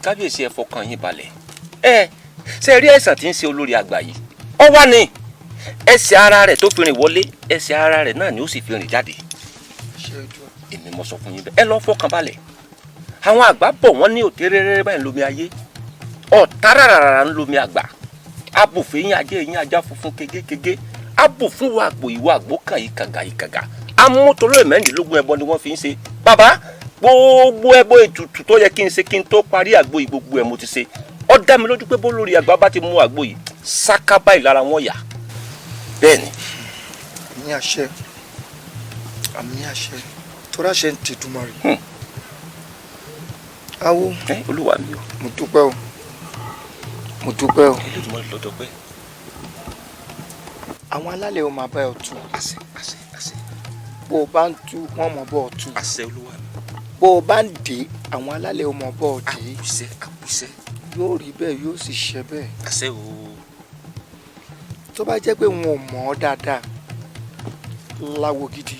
O: Kábíyèsí, ẹ fọkàn yín balẹ̀. Ẹ ṣe rí àìsàn tí ń ṣe olórí àgbà yìí, ọ wá ní ẹsẹ̀ ara rẹ̀ tó fi rìn wọlé, ẹsẹ̀ ara rẹ̀ náà ni ó sì fi rìn jáde. Èmi mo sọ fún yín bẹ́ẹ̀, ẹ lọ fọkàn balẹ̀. Àwọn àgbà bọ̀ wọ́n ní òtéréré báyìí lomi ayé, ọ̀tá rárá ń lomi àgbà. Abòfin yín ajé yín ajá funfun kégékégé, abòfin wa àgbò ìwọ àgbò kàn yìí kàgà yìí kàgà. Amútolóyè mẹ́rìndínlógún ẹbọ ni wọ́n fi ń ṣe. Bàbá, gbogbo ẹbọ ètùtù tó yẹ kí n ṣe kí n tó parí àgbo yìí, gbogbo ẹ mo ti ṣe. Ó dá mi lójú pé bó lórí àgbà bá ti mú àgbo yìí, sáká báyìí lára wọn yà. Bẹ́ẹ̀ ni.
D: Àmì àṣẹ, àmì àṣẹ, torí àṣẹ ń tẹ̀dùmarè. Awo.
O: Olúwa mi o.
D: Mo dúpẹ́ o, mo dúpẹ́ o.
O: Olódùmarè ló dọpẹ́.
D: Àwọn alálẹ̀ ò máa bá ẹ tú.
O: Àṣẹ, àṣẹ, àṣẹ.
D: Bó o bá ń tú, wọ́n mọ̀ bọ́ ọ tú.
O: Àṣẹ olúwa mi.
D: Bó o bá ń dé, àwọn alálẹ̀ ò mọ̀ bọ́ ọ dé.
O: Àkùṣe, àkùṣe.
D: Yóò rí bẹ́ẹ̀, yóò sì ṣe bẹ́ẹ̀.
O: Àṣẹ o.
D: Tó bá jẹ́ pé wọn ò mọ̀ ọ́ dáadáa láwo gidi,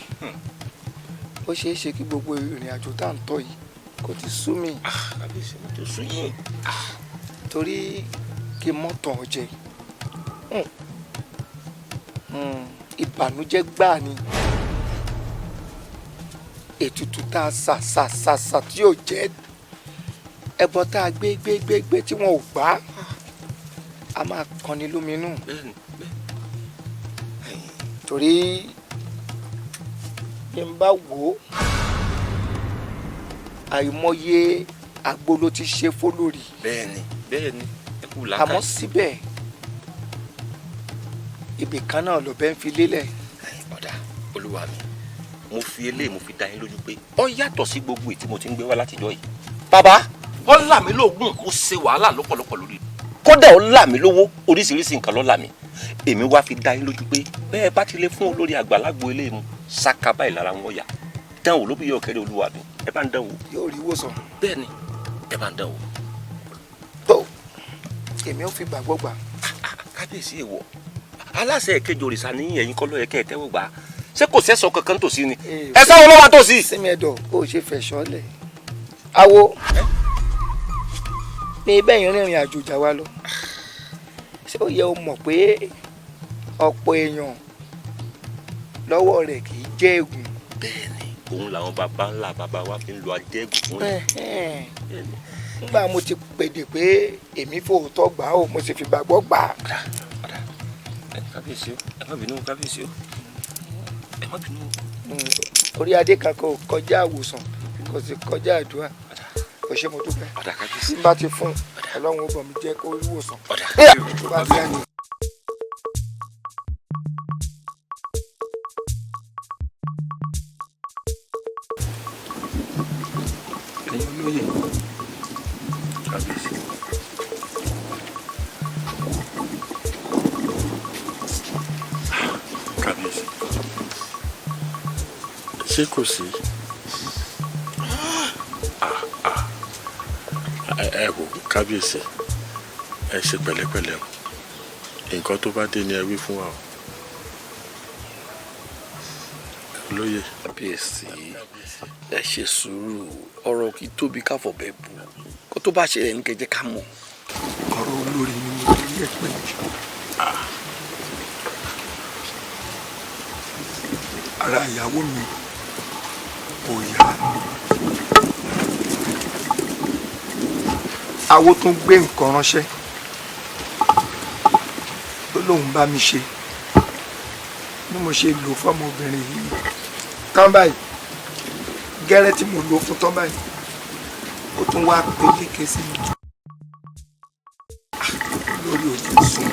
D: ó ṣeé ṣe kí gbogbo ìrìn àjò tá à ń tọ̀ yìí kó ti sú mi.
O: Kábíyèsí, mo ti sú yín.
D: Torí kí mọ́tò jẹ ìbànújẹ́ gbáà ni. Ètùtù tá a sà sà sà sà tí yóò jẹ́, ẹbọ tá a gbé gbé gbé gbé tí wọn ò gbà, a máa kanni lóminú. Torí bí n bá wò ó, àìmọye àgbo ló ti ṣe fólórí.
O: Bẹ́ẹ̀ni, bẹ́ẹ̀ni, ẹ Kú làákàyè.
D: Àmọ́ síbẹ̀ ibì kan náà lọ́bẹ̀ ń fi lélẹ̀.
O: Ọ̀dà olúwa mi, mo fi eléyìí mo fi dá yín lójú pé ó yàtọ̀ sí gbogbo èyí tí mo ti ń gbé wá látijọ́ yìí. Bàbá, ó là mí lóògùn, ó ṣe wàhálà lọ́pọ̀lọpọ̀ lórí. Kódà ó là mí lówó, oríṣiríṣi nǹkan ló là mí. Èmi wá fi dá yín lójú pé bẹ́ẹ̀ bá ti lè fún olórí àgbàlagbò eléyìí mu, ṣáká báyìí lára wọn yà. Dán wò ló bí yọ kẹrẹ olúwa mi, ẹ bá ń dán wò.
D: Yóò rí ìwòsàn.
O: Bẹ́ẹ̀ni, ẹ bá ń dán wò.
D: Tó, èmi ò fi gbàgbọ́ gbà.
O: Kábíyèsí, èèwọ̀ aláṣẹ èkejì òrìṣà ní ẹ̀yìn kọ́ ló yẹ kẹ́ ẹ tẹ́wọ́ gbà á. Ṣé kò sẹ́sọ kankan tòsí ni? Ẹ sáwọn ló wà tòsí.
D: Sinmi ẹ̀dọ̀ bó o ṣe fẹ̀sọ́ lẹ̀. Awo ní bẹ́ẹ̀ yẹn rìnrìn àjò jà wá lọ. Ṣé ó yẹ o mọ̀ pé ọ̀pọ̀ èèyàn lọ́wọ́ rẹ̀ kì í jẹ́ ègún?
O: Bẹ́ẹ̀ni, òun làwọn baba ńlá baba wa fi ń lo ajẹ́gùn fún yìí.
D: Nígbà mo ti pèdè pé èmi fòótọ́ gbà ó, mo sì fi gbàgbọ́ gbà á.
O: Kábíyèsí o, ẹ má bínú kábíyèsí o, ẹ má bínú.
D: Orí adé kan kò kọjá àwòsàn, kò sì kọjá àdúrà. Kò ṣe, mo dúpẹ́. Tí n bá ti fún Ọlọ́run, ó bọ̀ mí jẹ́ kó rí ìwòsàn. Tó bá ti ní.
I: Ẹ̀yin olóyè.
L: Kábíyèsí. Kábíyèsí, ṣé kò sí? Ẹ wò kábíyèsí, ẹ ṣe pẹ̀lẹ́pẹ̀lẹ́ o. Nǹkan tó bá dé ni ẹ wí fún wa o, olóyè.
I: Kábíyèsí, ẹ ṣe sùúrù. Ọ̀rọ̀ kì í tóbi káfọ̀bẹ́ bù. Kó tó bá ṣẹlẹ̀ ní kẹjẹ ká mọ̀.
D: Ọ̀rọ̀ olórí ni mo rí ẹ pé ara ìyàwó mi kò yá. Awo tún gbé nǹkan ránṣẹ́ tó lóun bá mi ṣe. Bí mo ṣe lò fọmọbìnrin yìí tán báyìí, gẹ́rẹ́ tí mo lò fún tán báyìí, ó tún wá peléke sí mi lórí òkè sùn.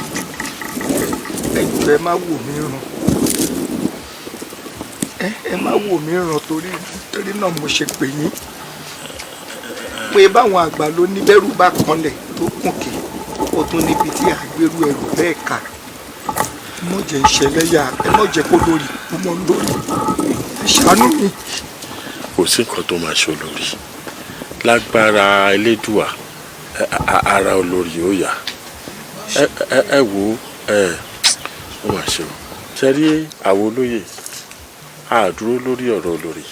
D: Ẹ jọ̀ọ́, ẹ má wò mí ràn, ẹ má wò mí ràn. Torí náà mo ṣe pè yín pé báwọn àgbà ló ní bẹ́rù bá kanlẹ̀ tó kùnkè, ó tún níbi tí àgbérú ẹrù bẹ́ẹ̀ kà. Ẹ mọ̀ jẹ́ ìṣẹ̀lẹ̀yà, ẹ mọ̀ jẹ́ kó lórí kó mọ́ lórí. Ẹ ṣàánú mi.
L: Kò sí nǹkan tó máa ṣe olórí. Lágbára Elédùà, ara olórí ó yá. Ẹ wò ẹ, ó mà ṣe o. Ṣe rí àwọn olóyè a dúró lórí ọ̀rọ̀ olórí.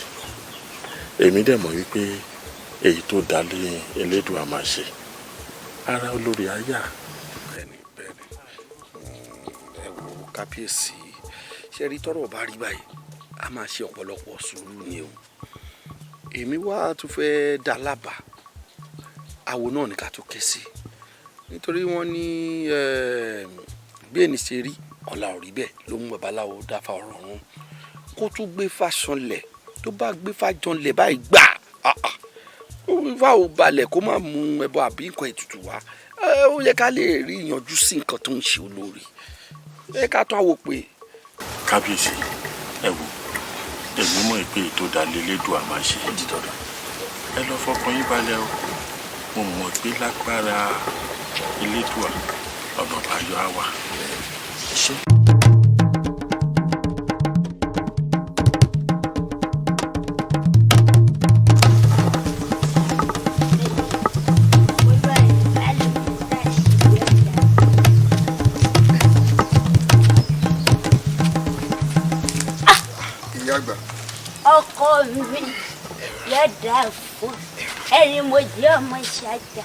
L: Èmi dẹ̀ mọ̀ wípé èyí tó dá lé Elédùà máa ṣe, ara olórí á yá.
I: Bẹ́ẹ̀ni, bẹ́ẹ̀ni. Ẹ wo kábíyèsí, ṣe rí tọ́rọ̀ bá rí báyìí, a máa ṣe ọ̀pọ̀lọpọ̀ sùúrù ni o. Èmi wá tún fẹ́ dá lábàá, àwo náà ní ká tún ké sí, nítorí wọ́n ní bí ẹni ṣe rí ọ̀la ò rí bẹ́ẹ̀ ló mú babaláwo dáfà ọ̀rọ̀ ọ̀run kó tún gbé fàṣọlẹ̀. Tó bá gbé fàjọlẹ̀ báyìí gbà, ifá ò balẹ̀, kó má mú ẹbọ àbí nǹkan ètùtù wá. Ó yẹ ká lè rí ìyànjú sí nǹkan tó ń ṣe olórí. Ó yẹ ká tún àwò pé.
L: Kábíyèsí, ẹ wò, èmi mọ̀ pé ètò ìdálé Elédùà máa ṣe. Ẹ lọ fọkàn yín balẹ̀ o. Mo mọ̀ pé lágbára Elédùà, ọ̀nà àbáyọ á wà.
I: Ṣé.
N: Ìyá àgbà.
G: Ọkọ mi, yóò dáa fún ẹni mo jẹ́ ọmọ ìṣàjà,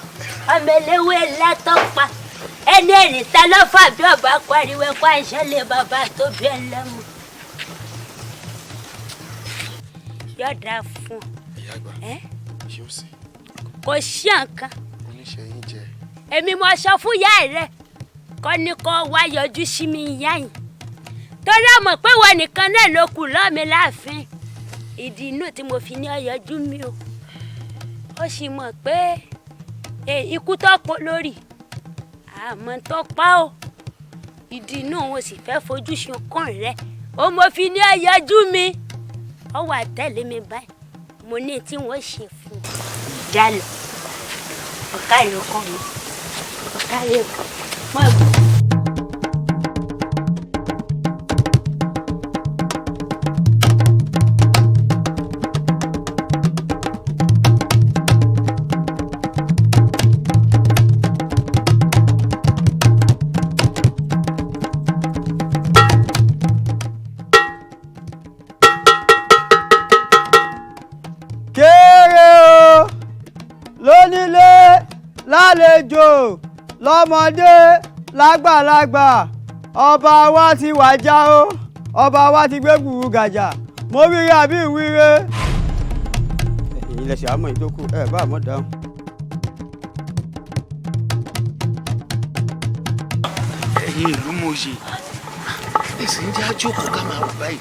G: ọmọ eléwé látọ́pa, ẹni ẹ̀rìn ta lọ́fà bí ọba pariwo ẹ̀kọ́ àìsàn lé bàbá tó bí ẹ lẹ́mu. Yóò dáa fún.
N: Ìyá àgbà.
G: Ẹ.
N: Ṣé ó sì?
G: Kò sí nǹkan.
N: Oníṣẹ́ yín jẹ.
G: Èmi mo sọ fún ìyá rẹ kọ́ ni kọ́ wá yọjú sí mi ìyá yìí, torí àmọ̀ pé wọ́n nìkan náà ló kù lọ́mi láàfin. Ìdí inú tí mo fi ní ọyọjú mi o, ó sì mọ̀ pé ikú tó pọ̀ lórí Àmọ́ tó pa ó, ìdí inú òun sì fẹ́ fojú sunkún rẹ̀. Ó mo fi ní ẹyẹjú mi. Ó wà tẹ̀lé mi báyìí. Mo ní tí wọ́n ṣe fún un. Jálọ, ọ̀ká ìlú kọ́ mi. Ọ̀ká ìlú kọ́ mi.
P: Kéré o, lónílé lálejò, lọ́mọdé lágbàlagbà, ọba wa ti wàjà o, ọba wa ti gbé gbùrú gàjà. Mo wíire àbí ìwíire. Èyí lẹ ṣe àmọ́ ìdókù ẹ bá àmọ́ dáhùn.
J: Ẹ̀yin ìlú mòye, èsì ń jẹ́ àjókòó ká máa wò báyìí.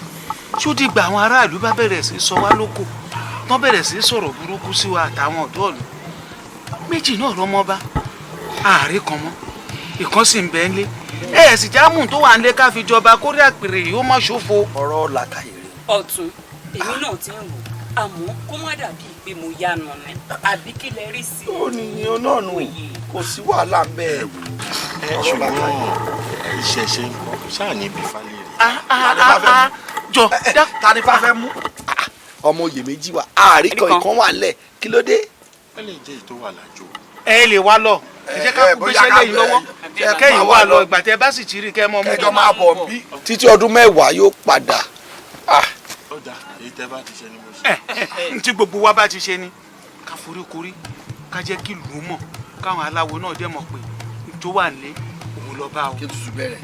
J: Ṣó dìgbà àwọn aráàlú bá bẹ̀rẹ̀ sí sọ wá lóko, tán bẹ̀rẹ̀ sí sọ̀rọ̀ burúkú sí wa àtàwọn ọ̀dọ́ ìlú méjì náà lọ́mọba ààrẹ kan mọ́, ìkan sì ń bẹ ń lé ẹ sì jámù tó wà ń lé ká fi jọba kórè àpèrè yìí ó má ṣòfò.
I: Ọ̀rọ̀ làkàyè rẹ.
H: Ọ̀tún, èmi náà ti ń rò, àmọ́ kó má dàbí pé mo yánu ni, àbí kí lẹ rí sí.
I: Ó ní ìyẹn náà nù, kò sí wàhálà ń bẹ́ẹ̀.
L: Ṣùgbọ́n ìṣẹ̀ṣe ń kọ́ ṣáà níbi falẹ̀ rẹ̀.
J: Jọ
I: ta ni fáfẹ́ mú. Ọmọ oyè méjì wà, ààrí kan ìkan wà lẹ̀, kí ló dé.
L: Ẹ lè jẹ́ ìtò wà lájò.
J: Ẹ lè wá lọ, ẹ jẹ́ ká kú gbéṣẹ́ lẹ́yìn lọ́wọ́, kẹ́yìn wà lọ, ìgbà tẹ́ bá sì ti rí kẹ́ mọ́ mú.
I: Kẹjọ máa bọ̀ bí. Títí ọdún 10 yóò padà.
L: Ó dáa, èyí tẹ́ bá ti ṣe ni mo ṣe.
J: N tí gbogbo wa bá ti ṣe ni ká foríkorí, ká jẹ́ kí ìlú mọ̀, káwọn aláwo náà dẹ̀ mọ̀ pé n tó wà nílé òun lọ bá o. Kí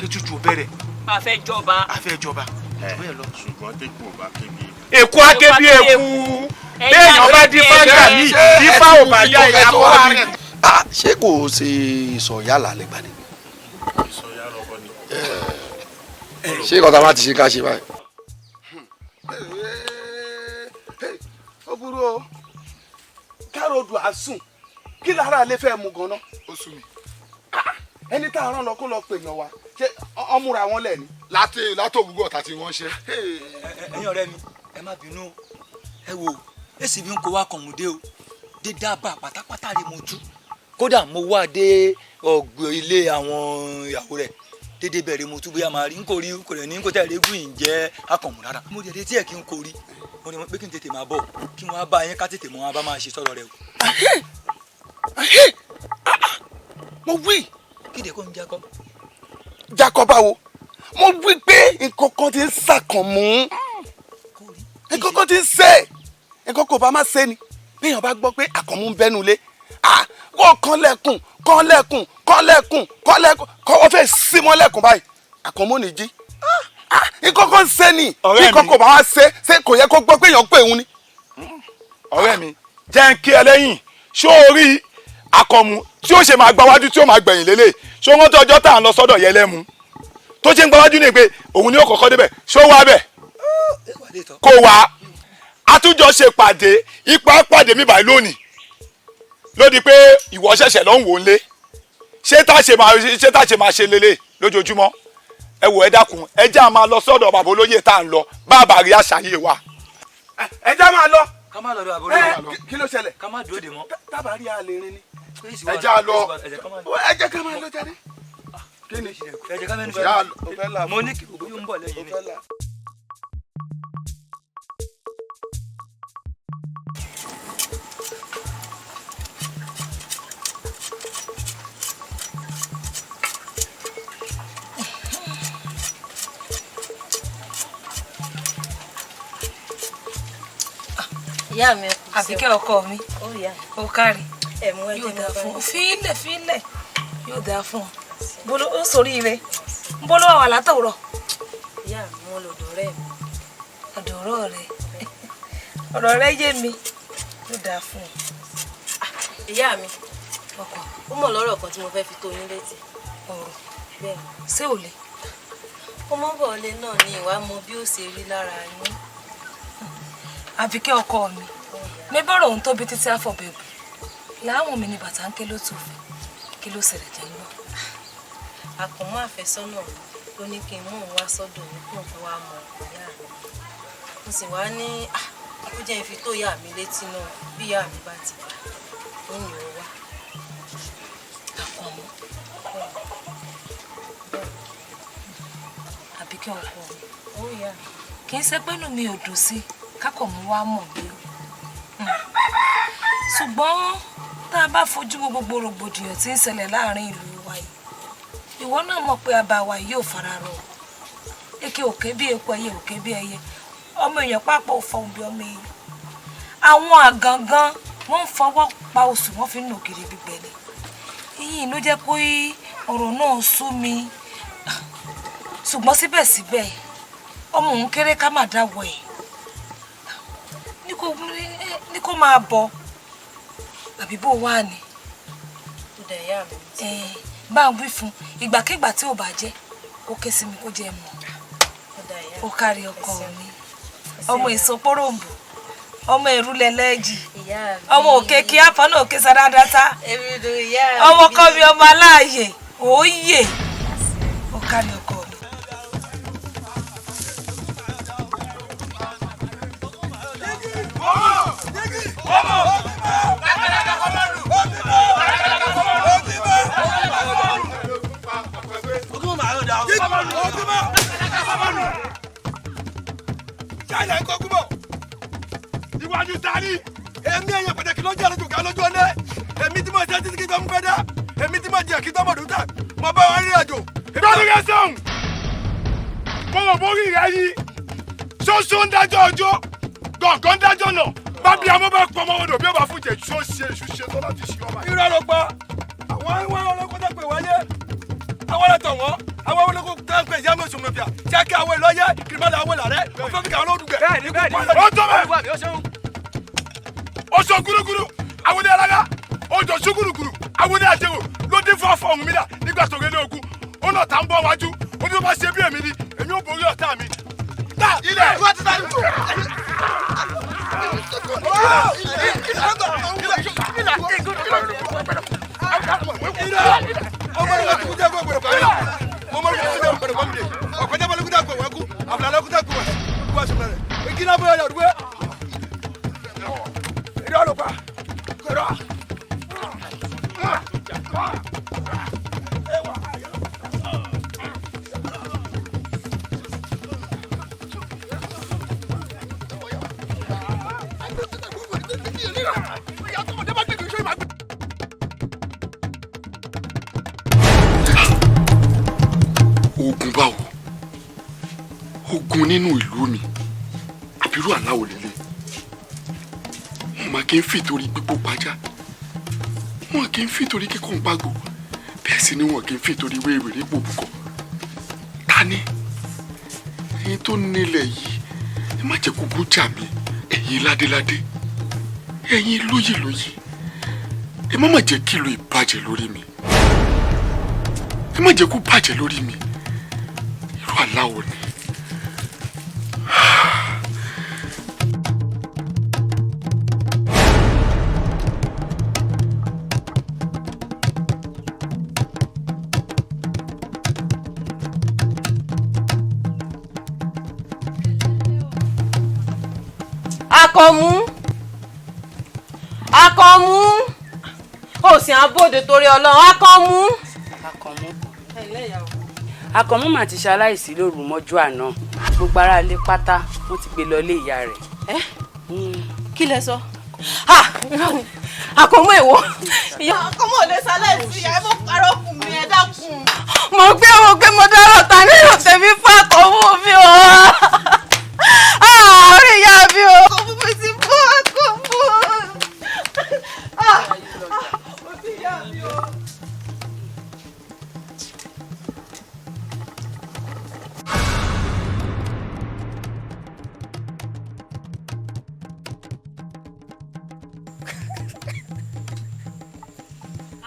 J: tutù bẹ̀rẹ̀.
H: A fẹ́ jọba.
J: A fẹ́ jọba.
L: Ṣùgbọ́n tẹ́kùn ò bá kébi.
J: Èkó akébi èkú, béèyàn bá dín fáńgà ní dífá ò bá yá ìyàwó rẹ̀.
I: Ṣé kò ṣe ìsọ̀yà lálẹ́ gbàdé?
L: Ìsọ̀yà lọ́kọ ni.
N: Ṣé kọ́ta bá ti ṣe ká ṣe báyìí?
Q: Ó burú o, káròdù àsùn kí lára alẹ́ fẹ́ mu gan-an.
D: Ó sú mi.
Q: Ẹni tá a rán lọ kó lọ pè yàn wá, ṣé ọmúra wọn lẹ ni.
D: Láti látòwúgọ̀ tàti wọ́n ṣe.
R: Ẹ̀yin ọ̀rẹ́ mi, ẹ má bínú, ẹ wò èsì mi ń kó wa kànmúdé o, dídábà pátápátá rè mo tú. Kódà mo wá dé ọgbẹ ilé àwọn ìyàwó rẹ, dédé bẹ̀rẹ̀ mo tú bóyá máa rí n kò rí kò rẹ̀ ní kò tẹ̀lé gùn yìí jẹ́ akànmú rárá. Mo dẹ̀ tí ẹ̀ kí n kò rí, mo ní pé kí n tètè máa bọ̀, kí wọ́n á bá yín ká tètè mọ́ wọn bá máa ṣe sọ̀rọ̀ rẹ o.
Q: Mo wí.
R: Kéde kó ń jakọ.
Q: Jakọ báwo? Mo wí pé nǹkan kan ti ń sàkànmú, nǹkan kan ti ń ṣe, nǹkan kò bá má ṣe ni. Béèyàn bá gbọ́ pé àkànmú ń bẹ́nu lé, kó kànlẹ̀kùn kànlẹ̀kùn kànlẹ̀kùn kànlẹ̀kùn kọ́ fẹ́ sí mọ́lẹ̀kùn báyìí, àkànmú ò ní jí. Nǹkan kan ń ṣe ni, nǹkan kò bá wá ṣe, ṣé kò yẹ kó gbọ́ pé èèyàn pè òun ni.
D: Ọ̀rẹ́ mi, jẹ́ ń kí ẹ lẹ́yìn, ṣó o rí Àkànmú tí ó ṣe máa gbáwájú tí ó máa gbẹ̀yìn lélẹ̀? Ṣó wọ́n tó ọjọ́ tá à ń lọ sọ́dọ̀ yẹn lẹ́mu tó ṣe ń gbáwájú ni pé òun ni ó kọ́kọ́ débẹ̀, ṣó wá bẹ̀ kó wá àtúnjọ ṣe pàdé ipa pàdé mi báyìí lónìí lódì pé ìwọ ṣẹ̀ṣẹ̀ lọ ń wò ó lé. Ṣé tá ṣe máa ṣe lélẹ̀ lójoojúmọ́? Ẹ wò, ẹ dákun, ẹ jẹ́ à máa lọ sọ́dọ̀ bàbá olóyè tá à ń lọ bàbá rí àṣàyè wa.
Q: Ẹ jẹ́ máa lọ.
R: Ká má lọ́dọ̀ àbúrò rẹ.
Q: Kí ló ṣẹlẹ̀?
R: Ká má dúró dè mọ́.
Q: Tábà rí àlè rin ni.
D: Ẹ jẹ́ à lọ.
Q: Ẹ jẹ́ ká máa lọ jáde. Kí ni?
R: Ẹ jẹ́ ká mẹ́nu fẹ́. Mo ní kí gbogbo yóò ń bọ̀ lẹ́yìn ni.
K: Ìyá mi,
E: Àbíkẹ́ ọkọ mi, ó kárí, yóò dáa fún ọ. Fílẹ̀ fílẹ̀, yóò dáa fún ọ. Bolo ó sórí ire, ń bolo wà látọ̀rọ̀.
K: Ìyá mi, mo lọ́dọ̀ rẹ mi.
E: Ọ̀dọ̀ ọ̀rọ̀ rẹ, ọ̀rọ̀ rẹ yé mi, yóò dáa fún ọ.
K: Ìyá mi, ọkọ, ó mọ̀ lọ́rọ̀ kan tí mo fẹ́ fi tó yín létí.
E: Ọ̀rọ̀
K: bẹ́ẹ̀ ni.
E: Ṣé ò le?
K: Ó mọ́ bọ̀ ọ́lé náà ni ìwà mọ bí ó ṣe rí lára yín.
E: Àbíkẹ́ ọkọ mi, mi bọ̀rọ̀ òun tóbi títí àfọ̀bẹ̀bù. Láwọn mi ni bàtà ń ké ló tù fẹ́, kí ló ṣẹlẹ̀ jẹ́ ń gbọ́.
K: Àkànmú àfẹ́sọ́nà mi ló ní kí n mú òun wá sọ́dọ̀ mi kóun fẹ́ wá mọ ìyá mi. Mo sì wá ní ó jẹ́ n fi tó ìyá mi létí náà, bí ìyá mi bá ti gbà ó ní ó wá.
S: Àkànmú. Àbíkẹ́ ọkọ mi.
K: Ó ìyá mi.
S: Kì í ṣe pé inú mi ò dùn sí kákọ̀mú wá mọ̀ mí o. Ṣùgbọ́n tá a bá fojú wo gbogbo rògbòdìyàn tí ń ṣẹlẹ̀ láàrin ìlú wa yìí, ìwọ náà mọ̀ pé abà wa yìí ò fara rọ. Eke òkè bí eku, ẹyẹ òkè bí ẹyẹ, ọmọ èèyàn pápá ò fọhùn bí ọmọ èèyàn. Àwọn àgàngán wọ́n ń fọwọ́ pa oṣù, wọ́n fi ń nù kiri gbígbẹ ni. Ìyìn ló jẹ́ kó ọ̀rọ̀ náà sú mi. Ṣùgbọ́n síbẹ̀síbẹ̀ ọmọ òun kéré ká má dáwọ́ ẹ̀, ní kó máa bọ̀ àbí bó wà ní.
K: Ó dẹ̀ ìyá mi.
S: Bá ń wí fún ìgbàkigbà tí ò bá jẹ́ kó ké sí mi kó jẹ́ mọ̀. Ó kárí ọkọ mi, ọmọ ìsopóròǹbù, ọmọ ìrúlẹ̀lẹ́jì, ọmọ òkè kí àfọ́nà òkè sàdáadáta, ọmọ kọ́ mi, ọmọ aláàyè òòyè. Ó kárí ọkọ mi.
T: Iwájú tani èmi èèyàn pàtàkì lọ́jọ́ àlejò ká lójú ọ̀lẹ́, èmi tí mo ṣe títí kí tó ń pẹ́ dá, èmi tí mo jẹ kí tó mọ̀ dùn tà, mo bá wọn rìnrìn àjò.
L: Gbọ́dọ̀ sọ̀hún mo rò borí rẹ yìí, ṣoṣo ń dájọ́ ọjọ́ gọ̀ǹgọ̀ ń dájọ́ náà, bábí amọ́ bá pọ̀ mọ́ odò bí ó bá fún jẹ ṣó ṣe èṣù ṣe tó láti ṣe ọba.
T: Irọ́ ló pa àwọn àwọn ọlọ́kọ́ tó pè wáyé, àwọn ọlọ́tọ̀ wọn, àwọn olóko tó ń pè ìyá mi òṣùwọ̀n fìyà ṣé kí àwọn ìlọ́yẹ kìrìmọ́lá àwọn ìlàrẹ́ òfin fi kàwọn olódùgbẹ̀.
L: Bẹ́ẹ̀ni bẹ́ẹ̀ni ó tó bẹ́ẹ̀ ó sọ gúrúgúrú àwọn ní alága ó jọ sún gúrúgúrú àwọn ní àjẹwò ló dín fún ọfọ ọ̀hún mi là nígbà tó rélé ogun ó náà tá ń bọ̀ wájú ó ní tó bá ṣe bí èmi ni èmi ò borí ọ̀tá mi. Ta ilẹ̀.
N: Ogun báwo? Ogun nínú ìlú mi, àbírú aláwọ̀ lélẹ̀. Wọn máa kí n fìtorí gbígbó pajá, wọn kì í fìtorí kíkọ́ ń pàgbò, bẹ́ẹ̀ sì ni wọn kì í fìtorí wéwèrè pòbùkọ́. Ta ni ẹ̀yin tó nílẹ̀ yìí? Ẹ má jẹ́ kókó jà mí. Ẹ̀yin ládéládé, ẹ̀yin lóyèlóyè, ẹ má má jẹ́ kí ìlú ìbàjẹ́ lórí mi, ẹ má jẹ́ kó bàjẹ́ lórí mi. Irú aláwọ̀ ni.
K: Àkànmú, Àkànmú, ó sì à ń bòde torí Ọlọ́run. Àkànmú.
H: Àkànmú. Àkànmú mà ti ṣaláìsí lóru mọ́jú àná, gbogbo ará ilé pátá wọ́n ti gbé lọ ilé ìyá rẹ̀.
K: Kí lẹ sọ? Àkànmú èwo? Ìyá Àkànmú ò lè ṣaláìsí, ẹ mọ parọ́ fún mi, ẹ dákun. Mo gbé mo dárò ta nínú tèmi fún Àkànmú mi o. Orí ìyá mi o. Àkànmú mi ti bọ́ Àkànmú. Orí ìyá mi o.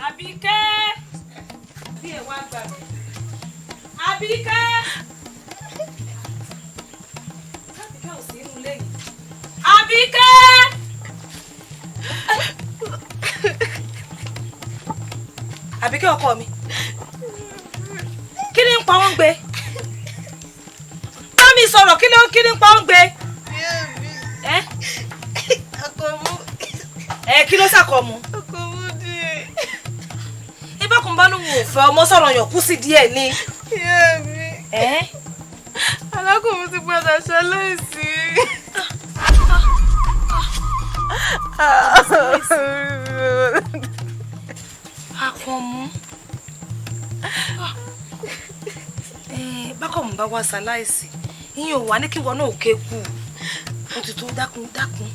E: Àbíkẹ́ bí ẹ wá gbà mí. Àbíkẹ́. Àbíkẹ́ ò sí inú ilé yìí. Àbíkẹ́. Àbíkẹ́ ọkọ mi.
S: gbé? Bá mi sọ̀rọ̀, kí ló kí ní pa ó ń gbé? Ẹ ẹ kí ló ṣàkọmú? Ibà kò bá lóun ò fẹ́ ọmọ sọ̀rọ̀ yàn kú sí díẹ̀ ni. Ẹ
E: Alákòóso ti padà ṣaláìsí.
S: Àkànmú, bákọ̀mù bá wá ṣaláìsí, ìyẹn ò wá ní kí wọn náà ké kú. Ó ti tó, dákun dákun.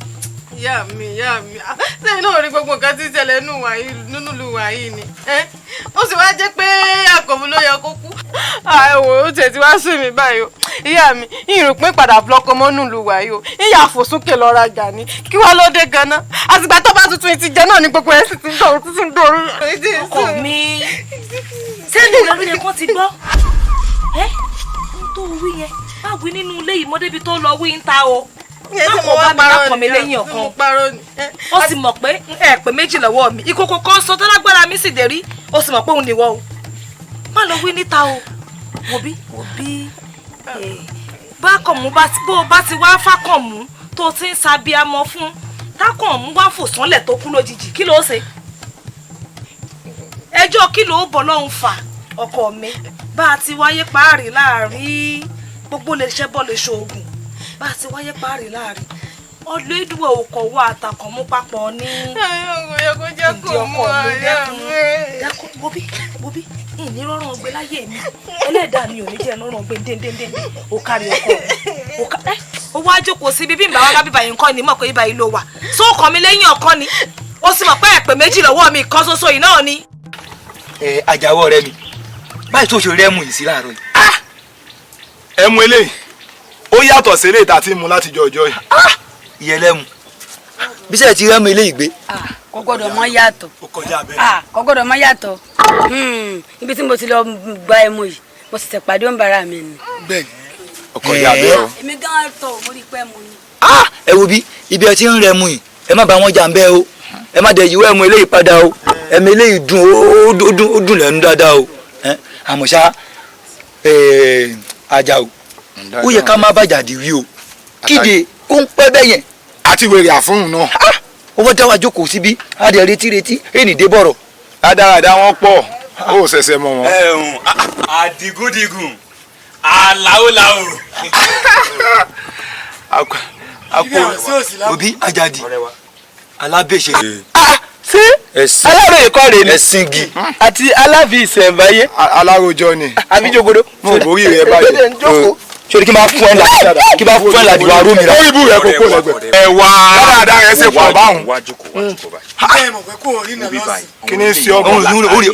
E: Ìyá mi, ìyá mi, sẹ́yìn náà rí gbogbo nǹkan tí ń ṣẹlẹ̀ nínú ìlú wa yìí ni. Ó sì wá jẹ́ pé Àkànmú ló yẹ kó kú. Ẹ̀wò ó tiẹ̀ ti wá sùn mí báyìí o. Ìyá mi, ìrò pé padà lọ́kọ mọ́ nínú ìlú wa yìí o. Ìyá àfòsókè lọ rajà ni. Kí wá ló dé gan-an? Àtìgbà tó bá tuntun ti jẹ náà ni gbogbo ẹ̀ sì ti ń dòrú títí ń dòrú.
S: Ọkọ mi, sẹ́ni ìlú yẹn kan ti gbọ́. Ẹ́ ń tó wí yẹn, má wí nínú ilé yìí mọ́ débi tó lọ wí ń ta o. Má kò bá mi dákọ̀ mi lẹ́yìn ọ̀kan. Ó sì mọ̀ pé ẹ pé méjì lọ́wọ́ mi. Ìkòkò kan sọ tó lágbára mi sì dé rí. Ó sì mọ̀ pé òun nìwọ o. Má lọ wí níta o. Wò bí wò bí bákọ̀mú bó o bá ti wá fákọ̀mú tó ti ń sabiamọ fún tákọ̀mú wá fò sánlẹ̀ tó kú lójijì, kí ló ṣe? Ẹjọ́ kí ló bọ̀ lọ́hùn fà ọkọ mi? Bá a ti wáyé páàrí láàrin gbogbo lè ṣẹ́bọ̀ lè ṣoògùn. Bá a ti wáyé páàrí láàrin ọlọ́dúnwọ̀ òkò wa àtàkọ̀mú papọ̀ ní ìdí ọkọ mi. Dẹ́kun dẹ́kun, wobí wobí, ìní rọrùn ọgbẹ láyé mi, ẹlẹ́dàá mi ò ní jẹ́ rọrùn ọgbẹ déndéndé. Ó kárí ọkọ mi, ó wá jókòó síbi bí n bá wá bá bíbá yìí nǹkan ni mọ̀ pé ibà yìí ló wà sóòkàn mi lẹ́yìn ọkọ ni. Ó sì mọ̀ pé ẹ̀pẹ̀ méjì lọ́wọ́ mi kan ṣoṣo yìí náà ni.
R: Ẹ àjàwọ rẹ mi báyìí tó ṣe rẹ́mù yìí sí láàárọ̀ yìí.
T: Ẹmu eléyìí ó yàtọ̀ sí eléyìí tá a ti mú láti jọ ọjọ́ yìí.
R: Ìyẹlẹ́mu bí sẹ́ẹ̀ ti rẹ́mu eléyìí gbé.
U: Kò gbọ́dọ̀ mọ́ yàtọ̀, kò gbọ́dọ̀ mọ́ yàtọ̀. Ibi tí mo ti lọ gba ẹmu yìí, mo sì tẹ̀ pàdé òǹbàrà mi ni.
R: Bẹ́ẹ̀ni
A: ó kọjá bẹ́ẹ̀ o.
U: Èmi gan tọ̀ mo rí pẹ́ mu ni.
R: Ẹ wo bí ibi ẹ ti ń rẹ́mu yìí, ẹ má bá wọn jà ń bẹ́ o, ẹ má dẹ̀ yíwọ́ ẹmu eléyìí padà o. Ẹmu eléyìí dùn, ó dùn lẹ́nu dáadáa o. Àmọ́ ṣá Àjàó, ó yẹ ká má bàjá di wí o, kíde kó ń pẹ́ bẹ́ẹ̀ yẹn.
D: Àti wèrè àfúnhùn náà.
R: Owó dáwà jókòó síbí, á dẹ̀ retí retí ènì dé bọ̀rọ̀.
D: Rádaràda wọn pọ̀, ó ṣẹ̀ṣẹ̀ mọ̀ wọ́n.
V: Ẹ̀hún àdìgúndìgùn àlàólàó.
R: Òbí Àjàdì alábẹ̀ṣe.
W: Ṣé aláròye kọ́ rèé ni?
R: Ẹ̀sìngì.
W: Àti aláfi ìṣẹ̀ǹbáyé.
D: Alárojọ ni.
W: Àbíjogodo.
D: Mo borí rẹ báyìí.
R: Sori kí n bá fún ẹ la, kí n bá fún ẹ la diwa aró mi la.
D: Orí ibú rẹ kò kó lẹ́gbẹ̀ẹ́. Ẹ wá dáadáa rẹ ṣe pọ̀ báwọn. Kí ni ṣe ọmọ?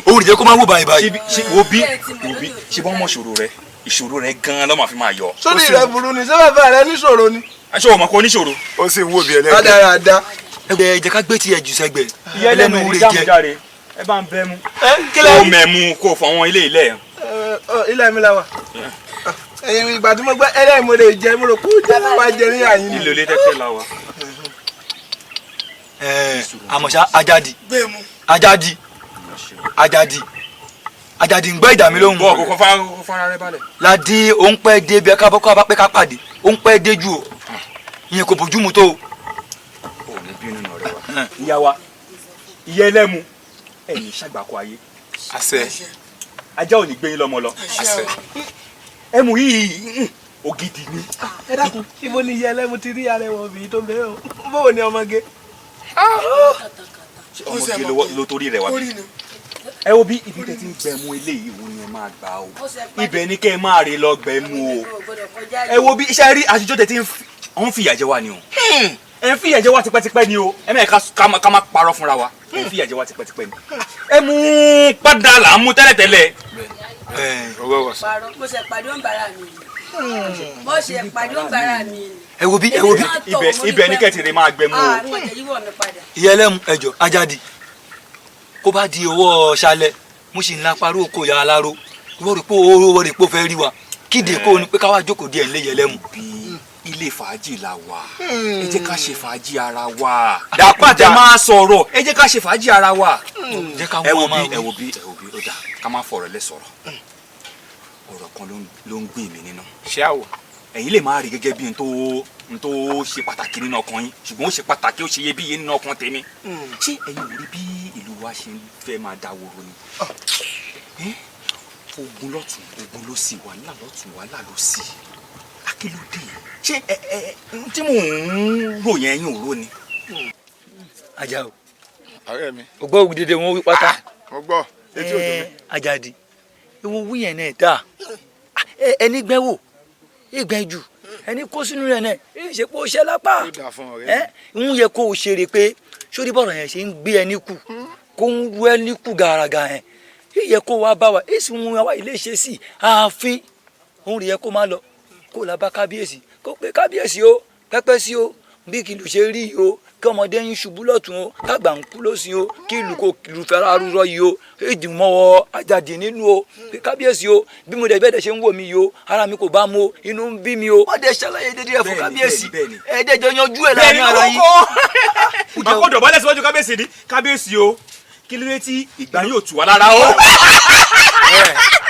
R: Òun jẹ́ kó máa wò báyìí báyìí.
V: Wo bí wo bí ṣe bọ́ mọ̀ ìṣòro rẹ, ìṣòro rẹ gan-an ló máa fi máa yọ.
W: Sórí rẹ burú ni, ṣé bàbá rẹ níṣòro ni?
V: Aṣọ òmò kò níṣòro.
D: Ó sì ń wò bí ẹlẹ́gbẹ̀ẹ́.
W: Rádaràda.
R: Ẹ jẹ́ ká gbé tiẹ̀ jù sẹ́gbẹ̀ẹ́.
V: Ẹlẹ́nu rẹ jẹ. Ẹ bá ń bẹ́ mu. Kó mẹ̀mú kó fọ àwọn ilé ilẹ̀.
W: Ilé mi la wà. Ẹyin ìgbà tí mo gbọ́ ẹlẹ́yìn mo lè jẹ, mo rò kó jẹ́ láwa jẹ ní àyín ni.
V: Ilé olè tẹ́tẹ́ la wa.
R: Àmọ́ ṣá Àjàdì Àjàdì Àjàdì Àjàdì ń gbọ́ ìdá mi lóhùn.
V: Bọ́ọ̀ kò fara rẹ balẹ̀.
R: Ládé ó ń pẹ́ dé bí ẹ ká bọ́ pé ká pàdé, ó ń pẹ́ dé jù o, ìyẹn kò bójú mu tó o.
V: Ò ní bínú nà ọ̀rẹ́ wa. Ìyá wa, ìyá ẹlẹ́mu, ẹ̀yin ṣàgbàkọ ayé.
D: Àṣẹ.
V: Ajá ò ní gbé yín lọ́mọ lọ.
D: Àṣẹ.
V: Ẹmu yìí ògidì ni.
W: Ẹ dákun, ibo ni ìyá ẹlẹ́mu ti rí arẹwà obìnrin tó ń bẹ o? Bóò ni ọmọge?
V: Ọmọge ló torí rẹ wá bí. Ẹ wo bí ibi tẹ́ ti ń gbẹmu eléyìí òun ni ẹ máa gbà o. Ibẹ̀ ni kẹ́ ẹ máa rè lọ gbẹmu o. Ẹ wo bí iṣẹ́ rí àtijọ́ tẹ́ ti ń fìyà jẹ wá ni o. Ẹ ń fìyà jẹ wá tipẹ́tipẹ́ ni o. Ẹ mẹ́ẹ̀ ká má parọ́ fúnra wa. Ẹ ń fìyà jẹ wá tipẹ́tipẹ́ ni. Ẹ mú padà là ń mú tẹ́lẹ̀tẹ́lẹ̀.
U: Mo ṣe pàdé òǹbàrà mi ni. Mo ṣe pàdé òǹbàrà mi ni.
R: Ẹ wo bí ẹ wo bí.
V: Ibẹ̀ ni kẹ́tìrì máa gbẹmu o.
R: Ìyá ẹlẹ́mu ẹjọ́ Àjàdì kó bá di owó ṣalẹ̀ mo sì ń la parọ́ oko ìyá aláró wọ́n rí pé owó rẹ̀ pé ó fẹ́ rí wa kíde kó o ní pé káwá jókòó díẹ̀ nílé yẹlẹ́mu.
V: Ilé fàájì la wà, ẹ jẹ́ ká ṣe fàájì ara wa. Dàpàtẹ máa sọ̀rọ̀, ẹ jẹ́ ká ṣe fàájì ara wa. Ẹ wo bí ẹ wo bí ẹ wo bí ó dà ká má fọ̀rọ̀ lẹ sọ̀rọ̀. Ọ̀rọ̀ kan ló ń gbé mi nínú.
W: Ṣé àwọ̀.
V: Ẹ̀yin lè máa rí gẹ́gẹ́ bí n tó ṣe pàtàkì nínú ọkàn yín, ṣùgbọ́n ó ṣe pàtàkì, ó ṣe iyebíye nínú ọkàn tèmi. Ṣé ẹ̀yin ò rí bí ìlú wa ṣe ń fẹ́ máa dáwòrò ni? Ogun lọ́tún, ogun lósì, wàhálà lọ́tún, wàhálà lósì. Akílódé? Ṣé ẹ ẹ tí mò ń rò yẹn ẹ̀yin ò rò ni?
R: Àjàó.
W: Ọ̀rẹ́ mi.
R: O gbọ́ ògùn dédé wọn wí pátá.
W: Mo gbọ́, etí ò dùn mí.
R: Àjàdí, ìwọ wí yẹn náà dáa. Ẹni gbẹ́ wò, ìgbẹ́ jù, ẹni kó sínú rẹ̀ náà, èyí ṣe pé ó ṣe lápá.
W: Ó dà fún ọ̀rẹ́ mi.
R: Ń yẹ kó o ṣeré pé sórí bọ̀rọ̀ yẹn ṣe ń gbé ẹni kù, kó ń ru ẹni kù gàràgà yẹn. Yẹ kó wa bá wa, èsì ń wa ilé ṣe sí ààfin. Òun rè yẹ kó má lọ, kó la bá kábíyèsí, kó pé kábíyèsí o, pẹ́pẹ́ sí o, bí kìlù ṣe rí yìí o, kí ọmọdé ń ṣubú lọ́tún o, kágbà ń kú lósì o, kí ìlú kò ìlú fẹ́ra rúrọ́ yìí o, èdè mọ́wọ́ Àjàdí nínú o, pé kábíyèsí o, bí mo dẹ̀ bẹ́ẹ̀ dẹ̀ ṣe ń wò mí yìí o, ara mi kò bá mu o, inú ń bí mi o. Wọ́n dẹ̀ ṣàlàyé dédé ẹ̀ fún kábíyèsí, ẹ̀ẹ́dẹ̀jọ yanjú ẹ̀ láàrin ara yín.
V: Màá kọ́ dọ̀bálẹ̀ síwájú kábíyèsí ni, kábíyèsí o, kí ló dé tí ìgbà yóò tù wá lára o.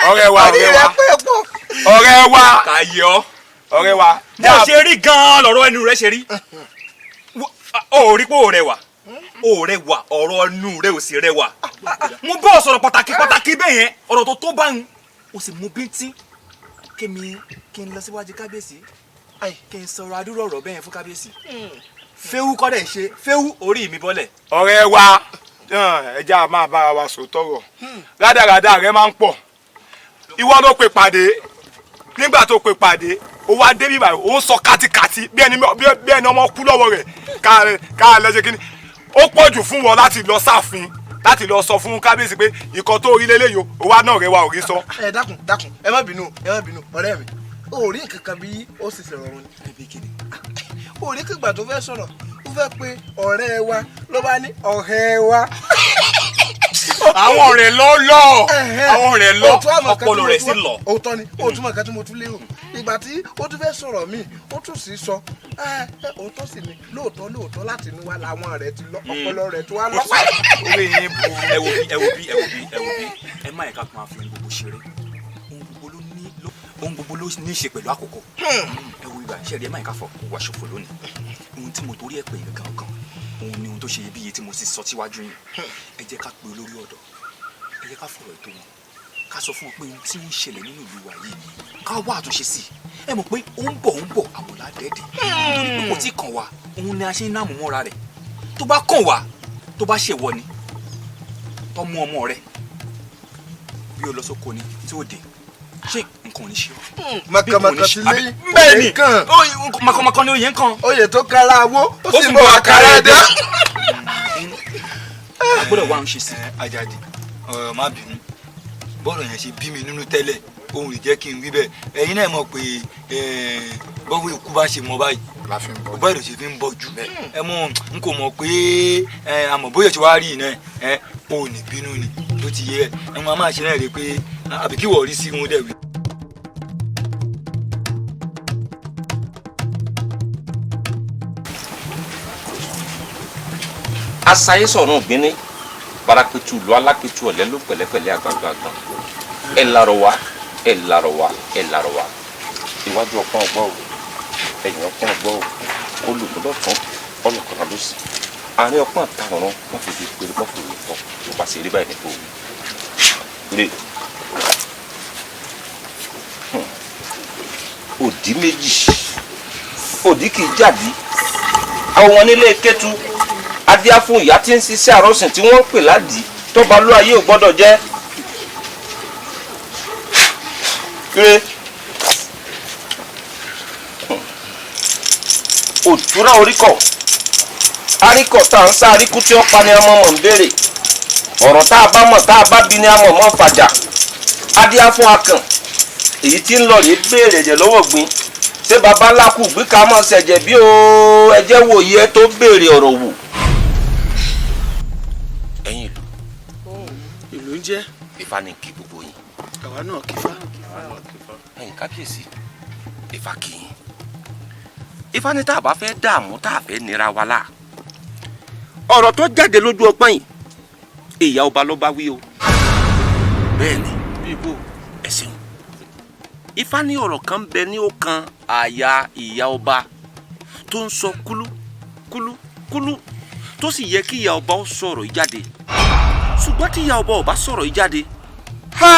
W: Ọ̀rẹ́ wa, ọ̀rẹ́ wa, ọ̀rẹ́ wa,
V: kàyọ́,
W: ọ̀rẹ́ wa.
V: Bó ṣe rí gan-an lọ̀rọ̀ ẹnu rẹ ṣe rí. O rí pé o rẹwà, o rẹwà, ọ̀rọ̀ ẹnu rẹ ò sì rẹwà. Mo bọ́ sọ̀rọ̀ pàtàkì pàtàkì bẹ́ẹ̀ yẹn, ọ̀rọ̀ tó tó báyìí, o sì mú bíntín. Kémi kí n lọ síwájú kábíyèsí, kí n sọ̀rọ̀ adúrò ọ̀rọ̀ bẹ́ẹ̀ yẹn fún kábíyèsí. Féwú kọ́ dẹ̀ ṣe, féwú orí mi bọ́lẹ̀.
W: Ọ̀rẹ́ wa, ẹ jẹ́ a máa bára wa sòótọ́ rọ̀. Rádaràda rẹ máa ń pọ̀. Ìwọ ló pe pàdé, nígbà tó pe pàdé, ó wá dé bíbá, ó ń sọ kátikàti bí ẹni ọmọ kú lọ́wọ́ rẹ̀ ká lọ ṣe kínní. Ó pọ̀ jù fún wọn láti lọ sáàfin, láti lọ sọ fún kábíyèsí pé ìkan tó rí lélẹ́yìí o, ó wá náà rẹwà ò rí sọ.
B: Ẹ dákun dákun, ẹ má bínú, ẹ má bínú, ọ̀rẹ́ mi, o rí nǹkan kan bí ó sì ṣe rọrùn ni. O rí kígbà tó fẹ́ sọ̀rọ̀, ó fẹ́ pé ọ̀rẹ́ wa ló bá ní ọ̀rẹ́ wa.
V: Àwọn ọ̀rẹ́ lọ lọ, àwọn ọ̀rẹ́ lọ, ọpọlọ rẹ̀ sì lọ.
B: Òótọ́ ni, òótọ́ mọ̀ nǹkan tí mo tún lérò. Ìgbà tí ó tún fẹ́ sọ̀rọ̀ mi, ó tún sì sọ, òótọ́ sì ni, lóòótọ́ lóòótọ́ láti inú wa làwọn ọ̀rẹ́ ti lọ, ọpọlọ rẹ̀ tó wá lọ.
V: Orí yín bu. Ẹ wo bí, ẹ wo bí, ẹ wo bí, ẹ wo bí, ẹ má yẹ ká máa fi ohun gbogbo ṣeré. Ohun gbogbo ló ní í ṣe pẹ̀lú àkókò. Ẹ wo ibà, ṣe rí, ẹ má yẹ ká fọ kó wa ṣòfò lónìí. Ohun tí mo torí ẹ̀ pè é gangan, òun ni ohun tó ṣe iyebíye tí mo sì sọ síwájú yín. Ẹ jẹ́ ká pe olórí ọ̀dọ́, ẹ jẹ́ ká fọ̀rọ̀ ètò wọn, ká sọ fún wọn pé ohun tí ó ń ṣẹlẹ̀ nínú ìlú wa yìí, ká wá àtúnṣe sí i. Ẹ mọ̀ pé ó ń bọ̀, àwọn ládẹ́ẹ̀dẹ̀. Nítorí pé kò tí kàn wá, òun ni a ṣe ń náàmú mọ́ra rẹ̀. Tó bá kàn wá, tó bá ṣèwọ ni, tó mú ọmọ rẹ̀ bí o lọ sóko ni tí ó dé, ṣé nǹkan ò ní ṣe ọ́?
B: Mọ̀kànmọ̀kàn ti lé
V: bẹ́ẹ̀ ni, mọ̀kànmọ̀kàn ni oyè ń kan.
B: Oyè tó kára awó, ó sì mọ àkàrà ẹ̀dá.
V: A gbọ́dọ̀ wá ń ṣe sí.
R: Àjàdí, ọ̀rọ̀ má bínú, bọ́ọ̀rọ̀ yẹn ṣe bí mi nínú tẹ́lẹ̀, òun lè jẹ́ kí n wí bẹ́ẹ̀. Ẹ̀yin náà mọ̀ pé bọ́wọ́ ikú bá ṣe mọ báyìí, bọ́ọ̀rọ̀ ṣe fi ń bọ́ jù. Ẹ mọ̀ n kò mọ̀ pé àmọ̀ bóyá ti wá rí iná ẹ ò ní bínú ni tó ti yé ẹ. Ẹ wọn a máa ṣe náà rí pé àbí kí wọ́n rí sí wọn dẹ̀ wí.
O: Asaye sọ̀rọ̀ ògbínní barapetu ìlú alápetu ọ̀lẹ́ ló pẹ̀lẹ́pẹ̀lẹ́ àgbàgbà gbọ̀n. Ẹ larọ̀ wá, ẹ larọ̀ wá, ẹ larọ̀ wá. Iwájú ọpọ́n ọgbọ́n o, ẹ̀yìn ọpọ́n ọgbọ́n o, olùkọ́lọ́tún ọlọ́kọ̀ọ́lá ló sì. Àárín ọpọ́n àtàwọn wọ́n fi fi péré wọ́n fi wò pọ̀ tó bá ṣe rí báyìí nípa òwe. Lè òdì méjì, òdì kì í jáde. Àwọn onílé Kétu adíá fún ìyá tí ń ṣiṣẹ́ àrọ́sìn tí wọ́n ń pè ládìí tọ́ba ló ayé ò gbọ́dọ̀ jẹ́. Kéré òtúrá oríkọ̀ àríkọ̀ tá à ń sá àríkú tí ó pa ni ọmọ mọ̀ ń béèrè ọ̀rọ̀ tá a bá mọ̀ tá a bá bí ni amọ̀ mọ́ fàjà. Adíá fún akàn èyí tí ń lọ rèé béèrè ẹ̀jẹ̀ lọ́wọ́ gbin ṣé baba ńlá kù gbé ká mọ̀ ṣẹ̀jẹ̀ bí o ẹjẹ́ wòye ẹ tó béèrè ọ̀rọ̀ wò. Ẹ̀yin ìlú
J: ìlú ń jẹ́
O: Ifá ní kí gbogbo yín.
J: Àwa náà kí Ifá.
O: Ẹ̀yin kábíyèsí, Ifá kí yín. Ifá ní tá a bá fẹ́ dààmú tá a fẹ́ nira wa la. Ọ̀rọ̀ tó jáde lójú ọpọ́n yìí ìyá ọba ló bá wí o. Bẹ́ẹ̀ ni ẹ ṣeun. Ifá ní ọ̀rọ̀ kan bẹ ní ọkàn àyà ìyá ọba tó ń sọ kúlú kúlú kúlú, tó sì yẹ kí ìyá ọba ó sọ̀rọ̀ yìí jáde. Ṣùgbọ́n tí ìyá ọba ò bá sọ̀rọ̀ yìí jáde, ha,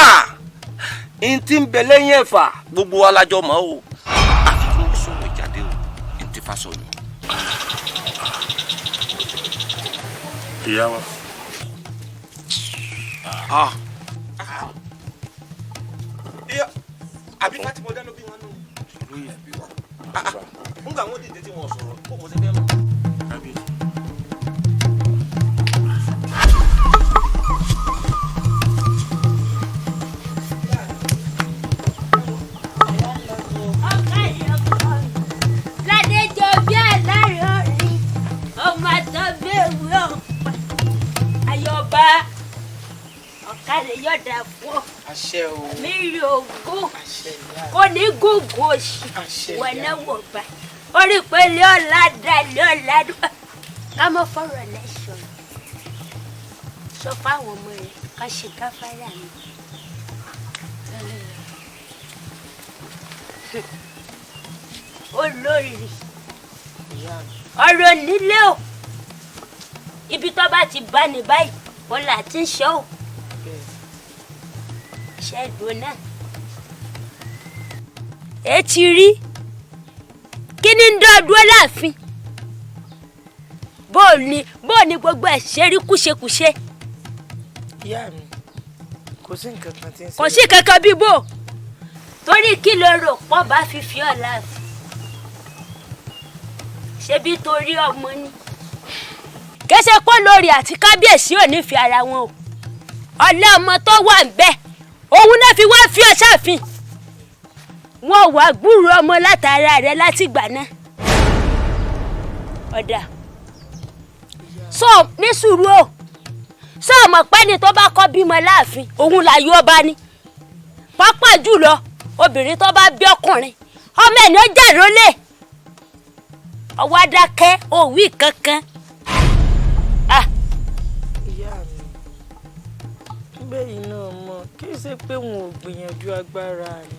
O: n ti ń bẹ lẹ́yìn ẹ̀fà gbogbo wa la jọ mọ̀ o. Àfi kí wọ́n sọ̀rọ̀ yìí jáde o, n ti fa sọ̀rọ̀.
L: Ìyá wa.
O: Ah.
Q: Ìyá àbí Fatima dáná bí wọn nù. Ngbà wọn dìde tí wọn sọ̀rọ̀ kó mo ṣe fẹ́ mọ̀.
G: Ládéjọ bí alárò rí ọmọ àtọ́bí èwe ọ̀pá ayọ̀bá ọ̀kadì yọ̀dà fún ọ.
B: Àṣẹ o.
G: Mi rí ogún kò ní gúngún òṣì wọ̀nẹ́wọ̀ bá orí pé lé ọ̀la dá lé ọ̀la dá ká mọ́ fọ̀rọ̀ lẹ́sọ̀rọ̀ sọ fáwọn ọmọ rẹ̀ ká ṣe gáfárà mi. Olórí ọ̀rọ̀ nílé o, ibi tó bá ti bá ní báyìí wọn là ti ń ṣe o ṣẹ́gun náà. Ẹ ti rí kí ni ń dán dúró láàfin, bóò ni gbogbo ẹ̀ ṣe rí kúṣekúṣe.
E: Ìyá mi, kò sí nǹkan kan tí ń ṣe.
G: Kò sí kankan bí bò, torí kí ló rò pọ̀ bá fífi ọ̀ láàfin, ṣebí torí ọmọ ni. Kéṣe pọ́ lórí àti kábíyèsí ò ní fi ara wọn o, ọlẹ́ ọmọ tó wà ń bẹ òun náà fi wá fi ọ sáàfin. Wọn wà gbúròó ọmọ látara rẹ látìgbà náà. Ọ̀dà sọ ní sùúrù o, sọ ọmọ pẹ́ni tó bá kọ́ bímọ láàfin òun là yọ ọba ni, pàápàá jùlọ obìnrin tó bá bí ọkùnrin ọmọ ẹ̀ ní ó jàrólé. Ọwọ́ adákẹ́ òwì kankan.
E: Ìyá mi, bẹ́ẹ̀ náà mọ̀ kí n ṣe pé wọn ò gbìyànjú agbára mi.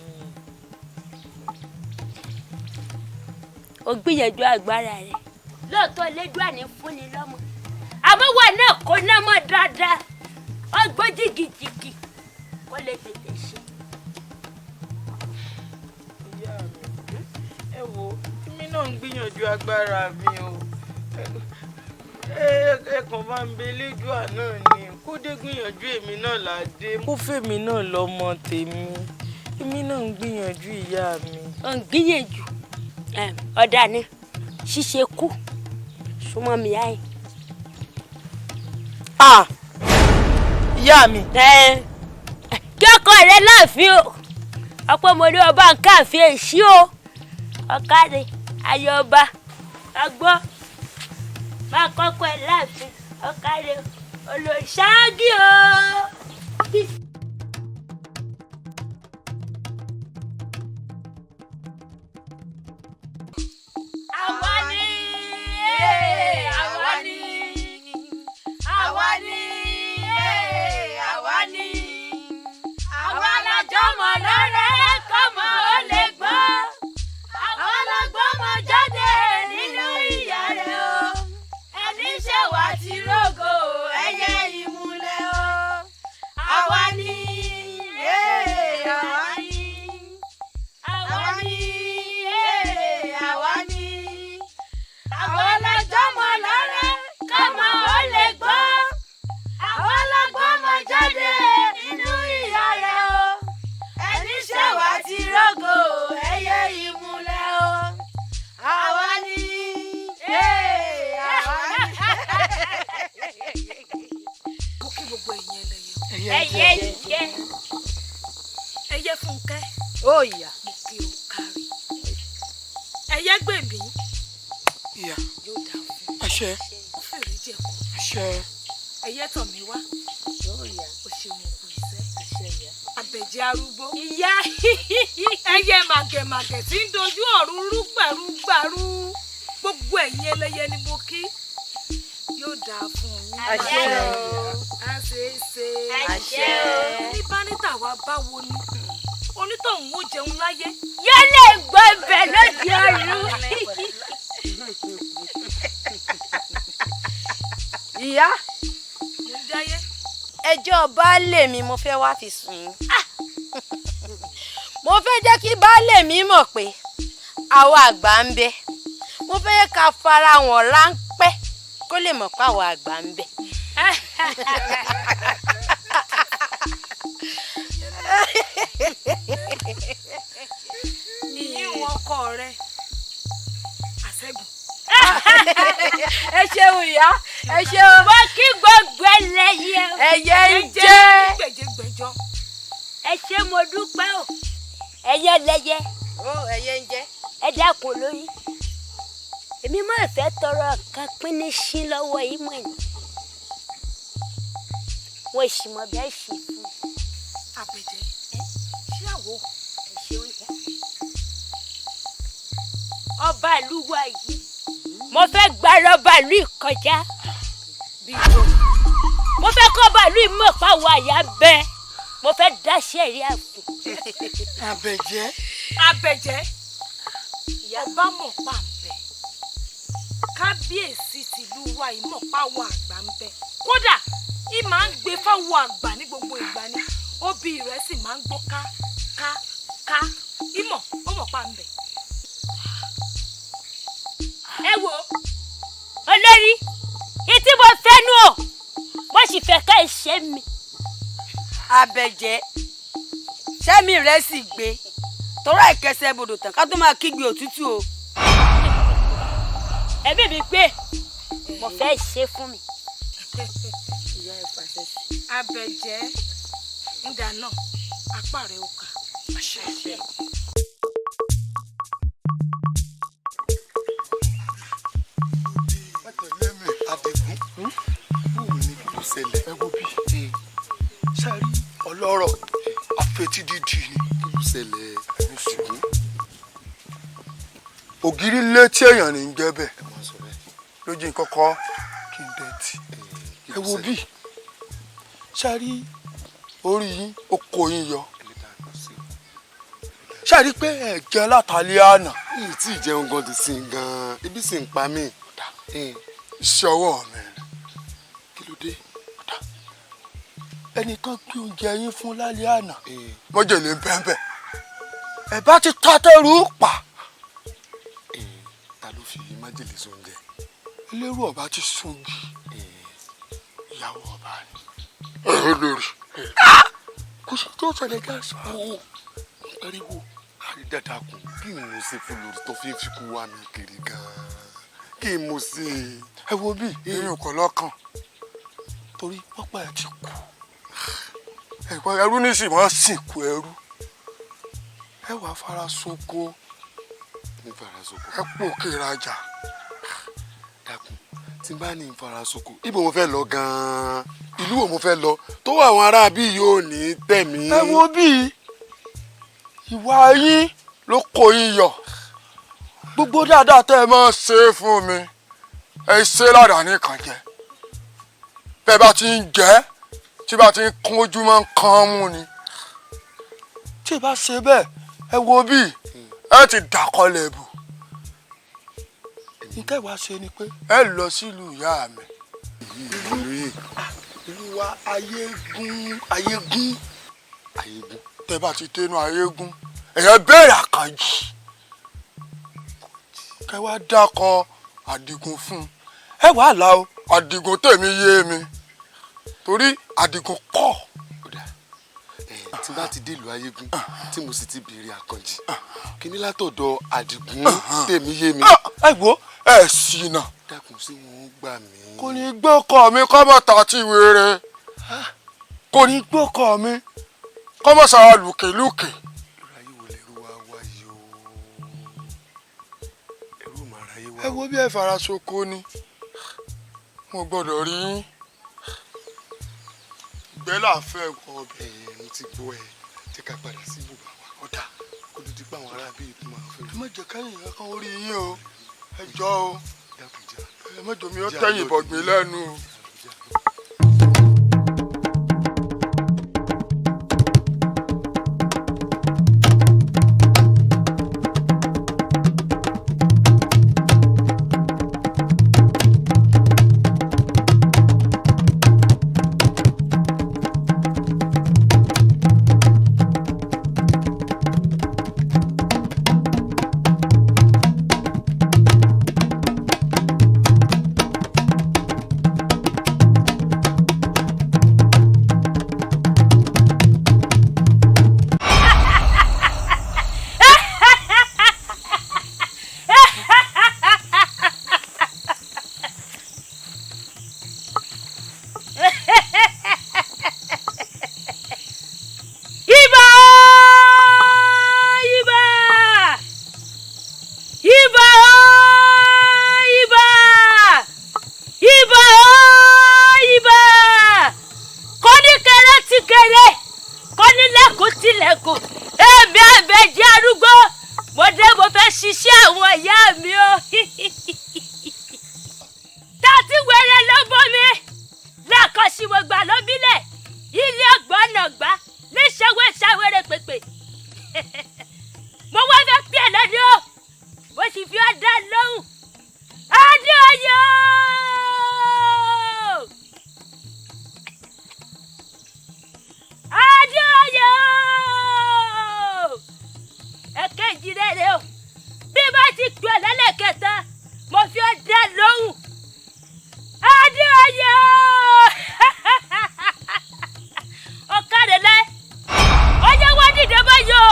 G: Ò gbìyànjú agbára rẹ lóòótọ́, Elédùà ní fúnni lọ́mọ, àmọ́ wà náà kó ná mọ́ dáadáa, ọgbọ́n jìgìjìgì kó lè tètè ṣe.
E: Ìyá mi, ẹ wo èmi náà ń gbìyànjú agbára mi o, ẹ kàn máa ń bẹ Elédùà náà ni kó dé gbìyànjú èmi náà là á dé, kó fèmí náà lọ́mọ tèmi, èmi náà ń gbìyànjú ìyá mi.
G: Ò ń gbìyànjú ọ̀dà ni ṣíṣe kú súnmọ́ mi yá yìí.
E: Ìyá mi.
G: Kí ọkọ rẹ láàfin o, ọ̀pọ̀ mo ní ọba nǹkan àfin èsì o, ọ̀kadì ayọ̀ọba ọgbọ́n máa kọ́kọ́ ẹ̀ láàfin ọ̀kadì olùṣáájú o.
C: Àwa ni, àwa ni, àwa ni, àwa ni, àwa la jọmọ lọ́rẹ́ kọ́mọ ó lè gbọ́, àwa la gbọ́mọ jáde nínú ìyá rẹ̀ o, ẹni ṣe wá ti rógo ẹyẹ ìmúlẹ̀ o, àwa ni, àwa ni, àwa ni, àwa ni, àwa la jọmọ lọ́rẹ́ kọ́mọ ó lè gbọ́, àwa la gbọ́mọ jáde nínú ìyá rẹ̀ o, ẹni ṣe wá ti rógo ẹyẹ ìmúlẹ̀ o, àwa ni, àwa ni.
S: Mo kí gbogbo ẹ̀yin ẹlẹ́yẹ o.
G: Ẹyẹ jẹ.
S: Ẹyẹ Fúnkẹ́.
C: Ó ìyá.
S: Mo kí o kárí. Ẹyẹ gbèmí.
D: Ìyá.
S: Yóò dà fún.
D: Àṣẹ.
S: Ó fèrè jẹ̀kọ.
D: Àṣẹ.
S: Ẹyẹ tàn mí wá.
C: Ó ìyá.
S: O ṣeun òkú iṣẹ́.
C: Àṣẹ ìyá.
S: Àbẹ̀jẹ́ arúgbó. Ìyá. Ẹyẹ màgẹ̀màgẹ̀ tí ń dojú ọ̀run rú gbàrúgbàrú. Gbogbo ẹ̀yin ẹlẹ́yẹ ni mo kí. Yóò dáa fún yín.
C: Àṣẹ o.
S: A ṣe é ṣe.
C: Àṣẹ o.
S: Ní bá ní tàwa báwo ni? Onítọ̀hún ó jẹun láyé.
G: Yóò lè gbọ́ ibẹ̀ lóde ọ̀run.
U: Ìyá, ẹjọ́ baálé mi mo fẹ́ wá fi sùn yín. Mo fẹ́ jẹ́ kí baálé mi mọ̀ pé àwa àgbà ń bẹ. Mo fẹ́ ká fara wọn ráńpẹ́ kó lè mọ̀ pé àwa àgbà ń bẹ.
S: Ìyín wọn ọkọ rẹ àṣẹgùn.
U: Ẹ ṣeun ìyá, ẹ ṣeun.
G: Mo kí gbogbo ẹlẹ́yẹ.
U: Ẹyẹ ń jẹ́.
S: Gbẹ̀jẹ̀gbẹ̀jọ.
G: Ẹ ṣé mo dúpẹ́ o. Ẹyẹ lẹyẹ.
U: Ó ẹyẹ ń jẹ́.
G: Ẹ dákun lórí. Èmi máa fẹ́ tọrọ kan pín ní sí lọ́wọ́ yìí mọ̀ ní. Wọ́n sì mọ bẹ́ẹ̀ sì fún.
S: Àbẹ̀jẹ́, ṣé àwọ̀?
G: Ẹ ṣeun ìyá. Ọba ìlú wa yìí, mo fẹ́ gbára ọba ìlú ìkọjá. Mo fẹ́ kọ́ ọba ìlú ìmọ̀ fáwọn àyà bẹ́ẹ̀. Mo fẹ́ dá sẹ́rí àfún.
B: Àbẹ̀jẹ́.
S: Àbẹ̀jẹ́, ọba mọ̀ pa ń bẹ. Kábíyèsí tìlú wa yìí mọ̀ páwọn àgbà ń bẹ. Kódà, ì máa ń gbé fáwọn àgbà ní gbogbo ìgbà ni. Obì rẹ̀ sì máa ń gbó ká ká ká. Ìmọ̀ ó mọ̀ pa ń bẹ.
G: Ẹ wo olórí, ìtí mo fẹ́ nù o, mo sì fẹ́ ká ẹ ṣe mi.
U: Àbẹ̀jẹ́, sẹ́mi rẹ̀ sì gbé tọ́rọ ìkẹsẹ̀ bodò tán ká tó máa kígbe òtútù o.
G: Ẹ̀mí mi gbé, mo fẹ́ ṣe fún mi.
S: Àbẹ̀jẹ́, ńdà náà apá rẹ̀ ò kà.
Q: Adigun, bóun ni kí ló ṣẹlẹ̀?
D: Ẹ wo bí sáré ọlọ́rọ̀ àfetídídì ni.
N: Kí ló ṣẹlẹ̀?
D: Ẹni sùn. Ògiri létí èèyàn ní í jẹ́ bẹ́ẹ̀ lójú kọ́kọ́ kí n dẹ̀tì. Ẹ wo bí sáré orí yín ó kó yín yọ. Sáré pé ẹ jẹ látàlẹ́ àná.
N: Mi ì tí ì jẹun gan ti sin gan, ibi sì ń pa mí.
D: Iṣẹ́ ọwọ́ mi.
N: Kí ló dé?
D: Ẹnì kan gbé oúnjẹ yín fún lálẹ́ àná. Mọ́jèlé ń bẹ́ẹ̀. Ẹ bá ti tátẹ́rù pa.
N: Ta ló fi májèlé sóúnjẹ?
D: Elérú ọba ti sungi. Ìyàwó ọba ni. Olórí. Kò sí tó ṣẹlẹ̀ ká sọ.
N: Pariwo. Àrídàdàkùn kí n mo ṣe fún lórí tó fi ń fikú wá mi kiri gan-an. Kí n mo ṣe?
D: Ẹ wo bí eyín kò lọ́kàn. Torí pápá ẹ̀ ti kú. Ẹ̀kọ́ ẹrú ní sì wọ́n sìnkú ẹrú. Ẹ wàá fara soko.
N: Ń fara soko.
D: Ẹ pò kérajà.
N: Dákun, tí n bá ní ń fara soko, ibo mo fẹ́ lọ gan-an? Ìlú wo mo fẹ́ lọ? Tó àwọn ará bí yóò ní tẹ̀mí.
D: Ẹ wo bí ìwà yín ló kó yín yọ. Gbogbo dáadáa tẹ́ ẹ máa ṣe é fún mi. Ẹ ṣe ládàá nìkan jẹ. Bẹ́ẹ̀ bá ti ń jẹ́, tí bá ti ń kún ojú máa ń kan mú ni. Tí ẹ bá ṣe bẹ́ẹ̀, ẹ wo bí ẹ ti dàkọlẹ̀ bù. Nǹkan ìwà ṣe ni pé ẹ lọ sílùú ìyá mi. Ìlú wa Ayégún. Ayégún.
N: Ayégún.
D: Tẹ́ bá ti dénú Ayégún, ẹ̀yẹ bẹ̀rẹ̀ Àkànjì. Kẹ́ wá dákọ Àdìgún fún un. Ẹ wàá là o, Àdìgún tèmi yé mi. Torí Àdìgún kọ̀.
N: Tí n bá ti dé ìlú Ayégún tí mo sì ti béèrè Àkànjì, kíní látọ̀dọ̀ Àdìgún tèmi yé mi.
D: Ẹ wo ẹ ṣìnà.
N: Dákun, sí wọn ó gbà mí.
D: Kò ní gbọ́kọ̀ mi kọ́ mọ̀ tàtí wéré. Kò ní gbọ́kọ̀ mi kọ́ mọ̀ sara lùkèlùkè. Ẹ wo bí ẹ fara soko ni. Mo gbọ́dọ̀ rí yín. Ìgbẹ́ là fẹ́ nǹkan ọbẹ̀.
N: Mo ti gbọ́ ẹ, jẹ́ ká padà sí ibùba wa. Ọ̀dà kó tó di pé àwọn ará bíi tó máa fẹ́.
D: Ẹ má jẹ́ kẹ́yìn kankan orí yín o. Ẹ jọ o. Ẹ má jọ mi ó tẹ̀yìn bọ̀gbìn lẹ́nu o.
G: Mo wá fẹ́ pè é lọ́dún o, mo sì fi ọ́ dá lóhùn. Adéoyè o! Adéoyè o! Ẹ̀kejì rẹ̀ rè o. Bí bá ti pè ọ́ lẹ́lẹ́kẹta, mo fi ọ́ dá lóhùn. Adéoyè o! Ọ̀kadìlẹ̀, ọjọ́ wá dìde báyìí o.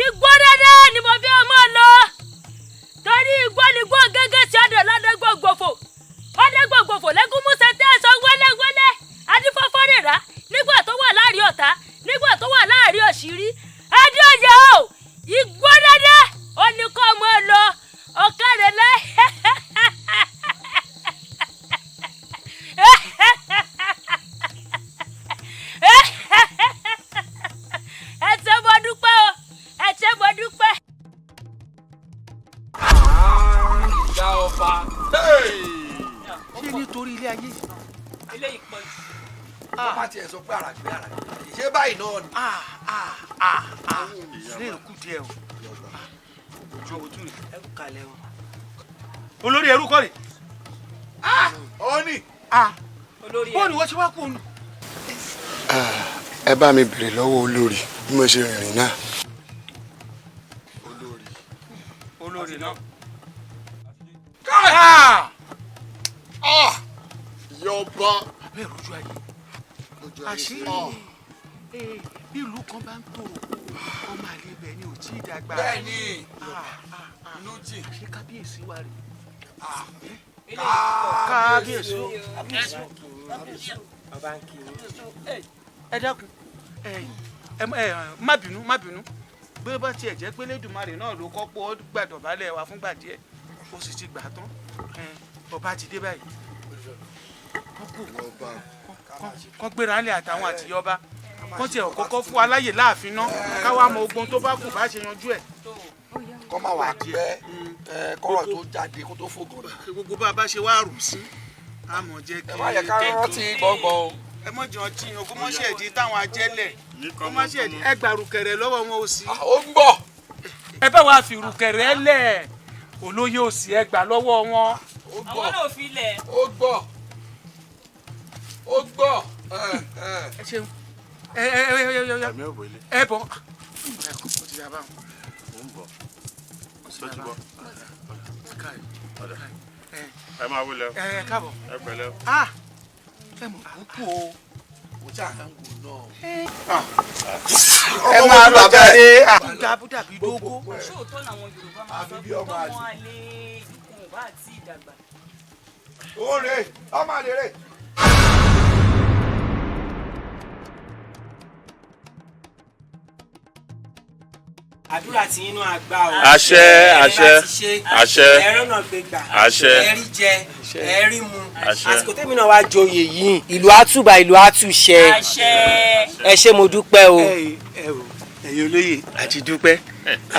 G: Igbó dáadáa ni mo fi ọmọ lọ. Torí igbó ni igbó gẹ́gẹ́ sí ọ̀dọ̀ lọ́dọ́gbọ̀gbòfò. Ọ̀dọ́gbọ̀gbòfò lẹ́gùn Musa tẹ́ ẹ sọ wẹ́lẹ́wẹ́lẹ́. Adífọ́fọ́ rẹ̀ rà nígbà tó wà láàrin ọ̀tá, nígbà tó wà láàrin òṣìrí. Adéoyè o! Igbó dáadáa ó ní kó ọmọ lọ. Ọ̀kadìlẹ̀. Ẹ ṣé mo dúpẹ́ o, ẹ ṣé mo dúpẹ́.
I: Ìyá ọba.
J: Ṣé nítorí ilé ayé?
H: Eléyìí pọ̀ jù.
I: Wọ́n bá tiẹ̀ sọ pé àràgbé àràgbé. Ṣé báyìí náà ni?
J: Ilé ìkú díẹ̀ o. Àwọn òtún rẹ̀ ẹ kú kalẹ̀ o. Olórí ẹrú kọ́ rè.
I: Ó ní.
J: Bóòlù wọ́n ṣe wá kú òun.
N: Ẹ bá mi bèrè lọ́wọ́ olórí bí mo ṣe rìnrìn náà.
J: Olórí náà.
N: Yọba.
J: Abẹ́ ìrojú ayé. Àṣírí bí ìlú kan bá ń tòrò ọmọ àlè ibẹ̀ ni ò tí ì dàgbà.
I: Bẹ́ẹ̀ni, ìlú jì.
J: Ṣé kábíyèsí wa rè? Kábíyèsí o. Ẹ dákun, ẹ má bínú, má bínú. Bí ó bá tiẹ̀ jẹ́ pé Lédùmarè náà ló kọ́ pé ó gbàdọ̀bálẹ̀ wa fúngbà díẹ̀, ó sì ti gbà tán. Ọba ti dé báyìí. Kọ́ gbéra ńlẹ̀ àtàwọn àtìyọba. Kọ́ tiẹ̀ kọ́kọ́ fún aláyè láàfin náà káwá mọ ogun tó bá kù bá ṣe yanjú ẹ̀.
I: Kọ́ máa wà pẹ́ kọ́rọ̀ tó jáde kó tó fògùn rẹ̀.
J: Gbogbo bá a bá ṣe wá rù sí, a mọ̀ jẹ́ kí.
I: Ẹ má yẹ ká rántí gbọ̀ngbọ̀n o.
J: Ẹ mọ̀ jọ jiyàn kó mọ̀ ṣe ẹ̀dí táwọn ajẹ́lẹ̀ kó mọ̀ ṣe ẹ̀dí ẹ gbà rùkẹ̀rẹ̀ lọ́wọ́ wọn ò sí.
I: Ó ń bọ̀.
J: Ẹ bá wa fi rùkẹ̀rẹ̀ lẹ̀, olóyè òsì ẹ gbà lọ́wọ́ wọn.
H: Àwọn náà fi lẹ̀.
I: Ó gbọ́. Ó gbọ́.
J: Ẹ ṣeun. Ẹ ẹ ẹ ẹ ẹ bọ̀. Ẹ kò ti yà bá wọn.
L: Mo ń bọ̀. Ṣé ti bọ̀? Ẹ máa wọlé o.
J: Ẹ káàbọ̀.
L: Ẹ pẹ̀lẹ́ o.
J: Ẹ mọ̀ kúkú o.
I: Mo ṣáà ń wò náà.
J: Ẹ máa lọ jáde. Dàbí dógó.
H: Ṣóòótọ́ làwọn Yorùbá máa sọ pé tọ́mọ àlè ìlú kan ò bá àti ìdàgbà.
I: Ó rè ọmọ àlè rè.
F: Àdúrà tí inú àgbà o.
L: Àṣẹ, àṣẹ, àṣẹ.
F: Ẹ̀rọ náà gbé gbà.
L: Àṣẹ.
F: Ẹ̀rí jẹ, ẹ̀rí mu.
L: Àṣẹ.
F: Àsìkò tèmi náà wá joyè yìí. Ìlú àtúbà, ìlú àtúnṣe.
H: Àṣẹ.
F: Ẹ ṣé mo dúpẹ́ o.
J: Ẹ̀yin olóyè àti dúpẹ́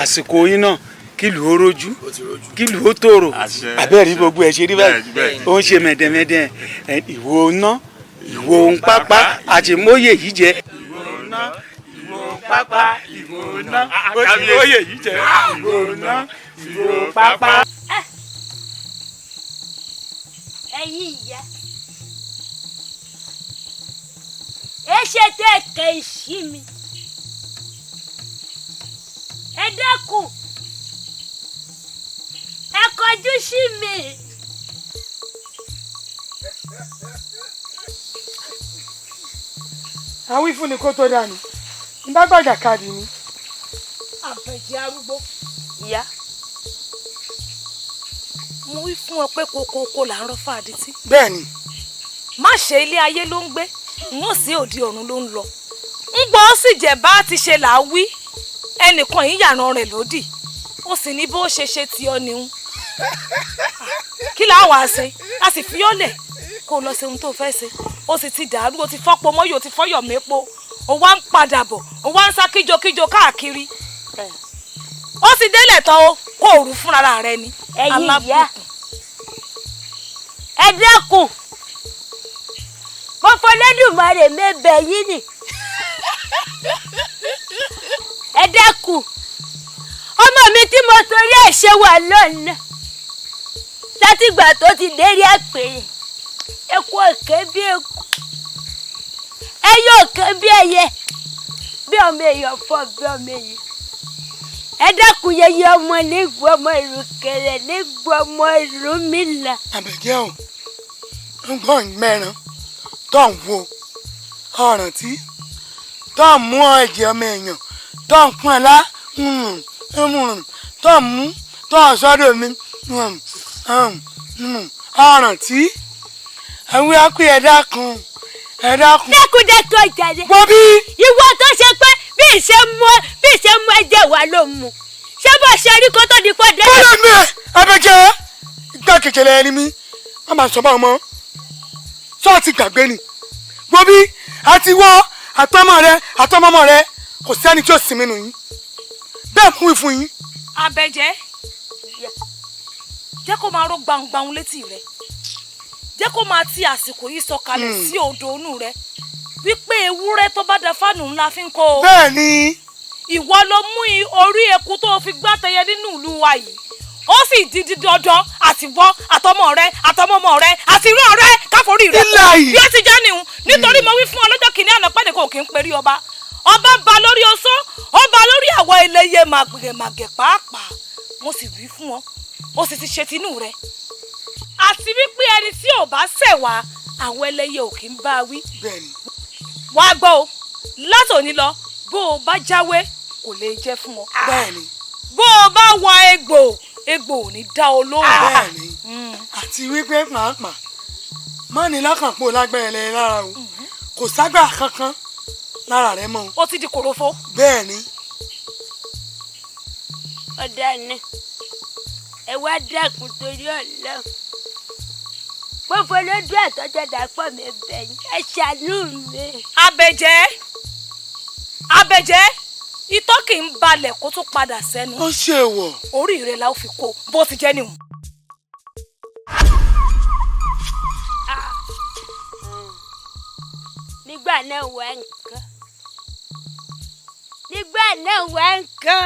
J: àsìkò yín náà kílù ó rojú kílù ó tòrò àbẹ́ẹ̀rí gbogbo ẹ̀ ṣe rí báyìí ó ń ṣe mẹ̀dẹ̀mẹ̀dẹ̀ ìwò ná ìwò ń pápá àti móyè yìí jẹ. Ìwò ná ìwò pápá ìwò ná àti móyè yìí jẹ ìwò ná ìwò pápá.
G: Ẹ̀yin ìyá, ẹ ṣe tẹ́ ẹ kẹ́ ìṣí mi. Ẹ dákun, ẹ kọjú sí mi.
M: Àwí fún ni kó tó dànù, n bá gbàjà kadì ni.
S: Àbẹ̀jẹ̀ arúgbó.
G: Ìyá,
S: mo wí fún ọ pé kokoko là ń rọ́ fàdítì.
M: Bẹ́ẹ̀ni.
S: Má ṣe ilé ayé ló ń gbé, n ó sí òde ọ̀run ló ń lọ. Ń gbọ́ ó sì jẹ́ bá ti ṣe là á wí. Ẹnìkan yìí yàrá rẹ̀ lódì. Ó sì ní bó ṣe ṣe ti ọ nìhun. Kí là á wàá ṣe? A sì fi ọ́ lẹ̀ kó o lọ ṣe ohun tó fẹ́ ṣe. Ó sì ti dàrú, ó ti fọ́pọ̀ mọ́yò, ó ti fọ́yọ̀ mépo. Ó wá ń padà bọ̀, ó wá ń sá kíjokíjo káàkiri. Ó sì délẹ̀ tán o, kó o rú fúnra rẹ ni.
G: Ẹ̀yin ìyá, ẹ dákun, mo fọlẹ́dùmarè mẹ́bẹ̀ yín ni. Ẹ dákun. Dákun, ọmọ mi tí mo torí ẹ̀ ṣe wà lọ́nà látìgbà tó ti dérí àpèrè, eku òkè bí eku, ẹyẹ òkè bí ẹyẹ, bí ọmọ èèyàn fọ bí ọmọ èèyàn. Ẹ dákun, yẹyẹ ọmọ nígbà ọmọ ìrùkẹ̀rẹ̀ nígbà ọmọ Ọ̀rúnmìlà.
M: Àbẹ̀jẹ́ o, ń gbọ́ mẹ́ran tó ń wo ọ̀ràn tí tó ń mú ẹ̀jẹ̀ ọmọ èèyàn tó ń pọ́n lá tó ń mú tó ń sọ́dọ̀ mi ọ̀ràn tí àwọn akpé ẹ dákun, ẹ dákun.
G: Dákun dákun ọjà rẹ.
M: Wọ́n bí.
G: Ìwọ tó ṣe pé bí ìṣe mú bí ìṣe mú ẹ̀jẹ̀ wà ló mú, ṣé bó ṣe rí kó tó di pọ́ dé.
M: Bọ́lá mi ẹ̀ Àbẹ̀jẹ́, ìgbà kékeré ẹni mi wọ́n máa sọ bá ọmọ sọ́ọ̀tì gbàgbé ni. Wọ́n bí àti wọ́ àtọmọ rẹ àtọmọmọ rẹ, kò sẹ́ni tí ó sinmi nù yín, bẹ́ẹ̀ mú wí fún yín.
S: Àbẹ̀jẹ́, jẹ́ kó máa ró gbangban létí rẹ, jẹ́ kó máa ti àsìkò yìí sọ̀kalẹ̀ sí odò inú rẹ wípé ewúrẹ́ tó bá da fánù ńlá fi ń kó o.
M: Bẹ́ẹ̀ ni.
S: Ìwọ ló mú orí eku tó fi gbá tẹyẹ nínú ìlú wa yìí, ó sì di dandan àti wọ́ àtọmọ rẹ àtọmọmọ rẹ àti irọ́ rẹ káforí rẹ kú bí ó ti jẹ́ nìhun. Nítorí mo wí fún ọ lọ́jọ́ kìíní àná pẹ́ẹ́nì kò kí ń perí ọba, ọba ba lórí oṣó, ọba lórí àwọ̀ eléyé màgẹ̀màgẹ̀ pàápàá. Mo sì wí fún ọ, ó sì ti ṣe tinú rẹ, àti wípé ẹni tí ò bá ṣẹ̀ wá àwọn ẹlẹ́yẹ ò kí ń bá wí. Wàá gbọ́ o, látòní lọ, bó o bá jáwé kò lè jẹ́ fún ọ.
M: Bẹ́ẹ̀ni.
S: Bó o bá wọ egbò, egbò ò ní dá o lóhùn.
M: Bẹ́ẹ̀ni, àti wípé pàápàá má ní lọ́kàn pò lágbára ẹ lára o, kò ságbà kankan lára rẹ mọ́.
S: Ó ti di kòròfo.
M: Bẹ́ẹ̀ni.
G: Ọ̀dà ni ẹ wá dákun torí Ọlọ́run, gbogbo lójú àtọ́jọ́ dàpọ̀ mi bẹ̀ yín, ẹ ṣàánú mi.
S: Àbẹ̀jẹ́, Àbẹ̀jẹ́, itọ́ kì í balẹ̀ kó tún padà sẹ́nu.
M: Ó ṣe wọ̀.
S: Orí rẹ̀ la ó fi kó bó ti jẹ́ nìhun.
G: Nígbà náà wà nǹkan, nígbà náà wà nǹkan,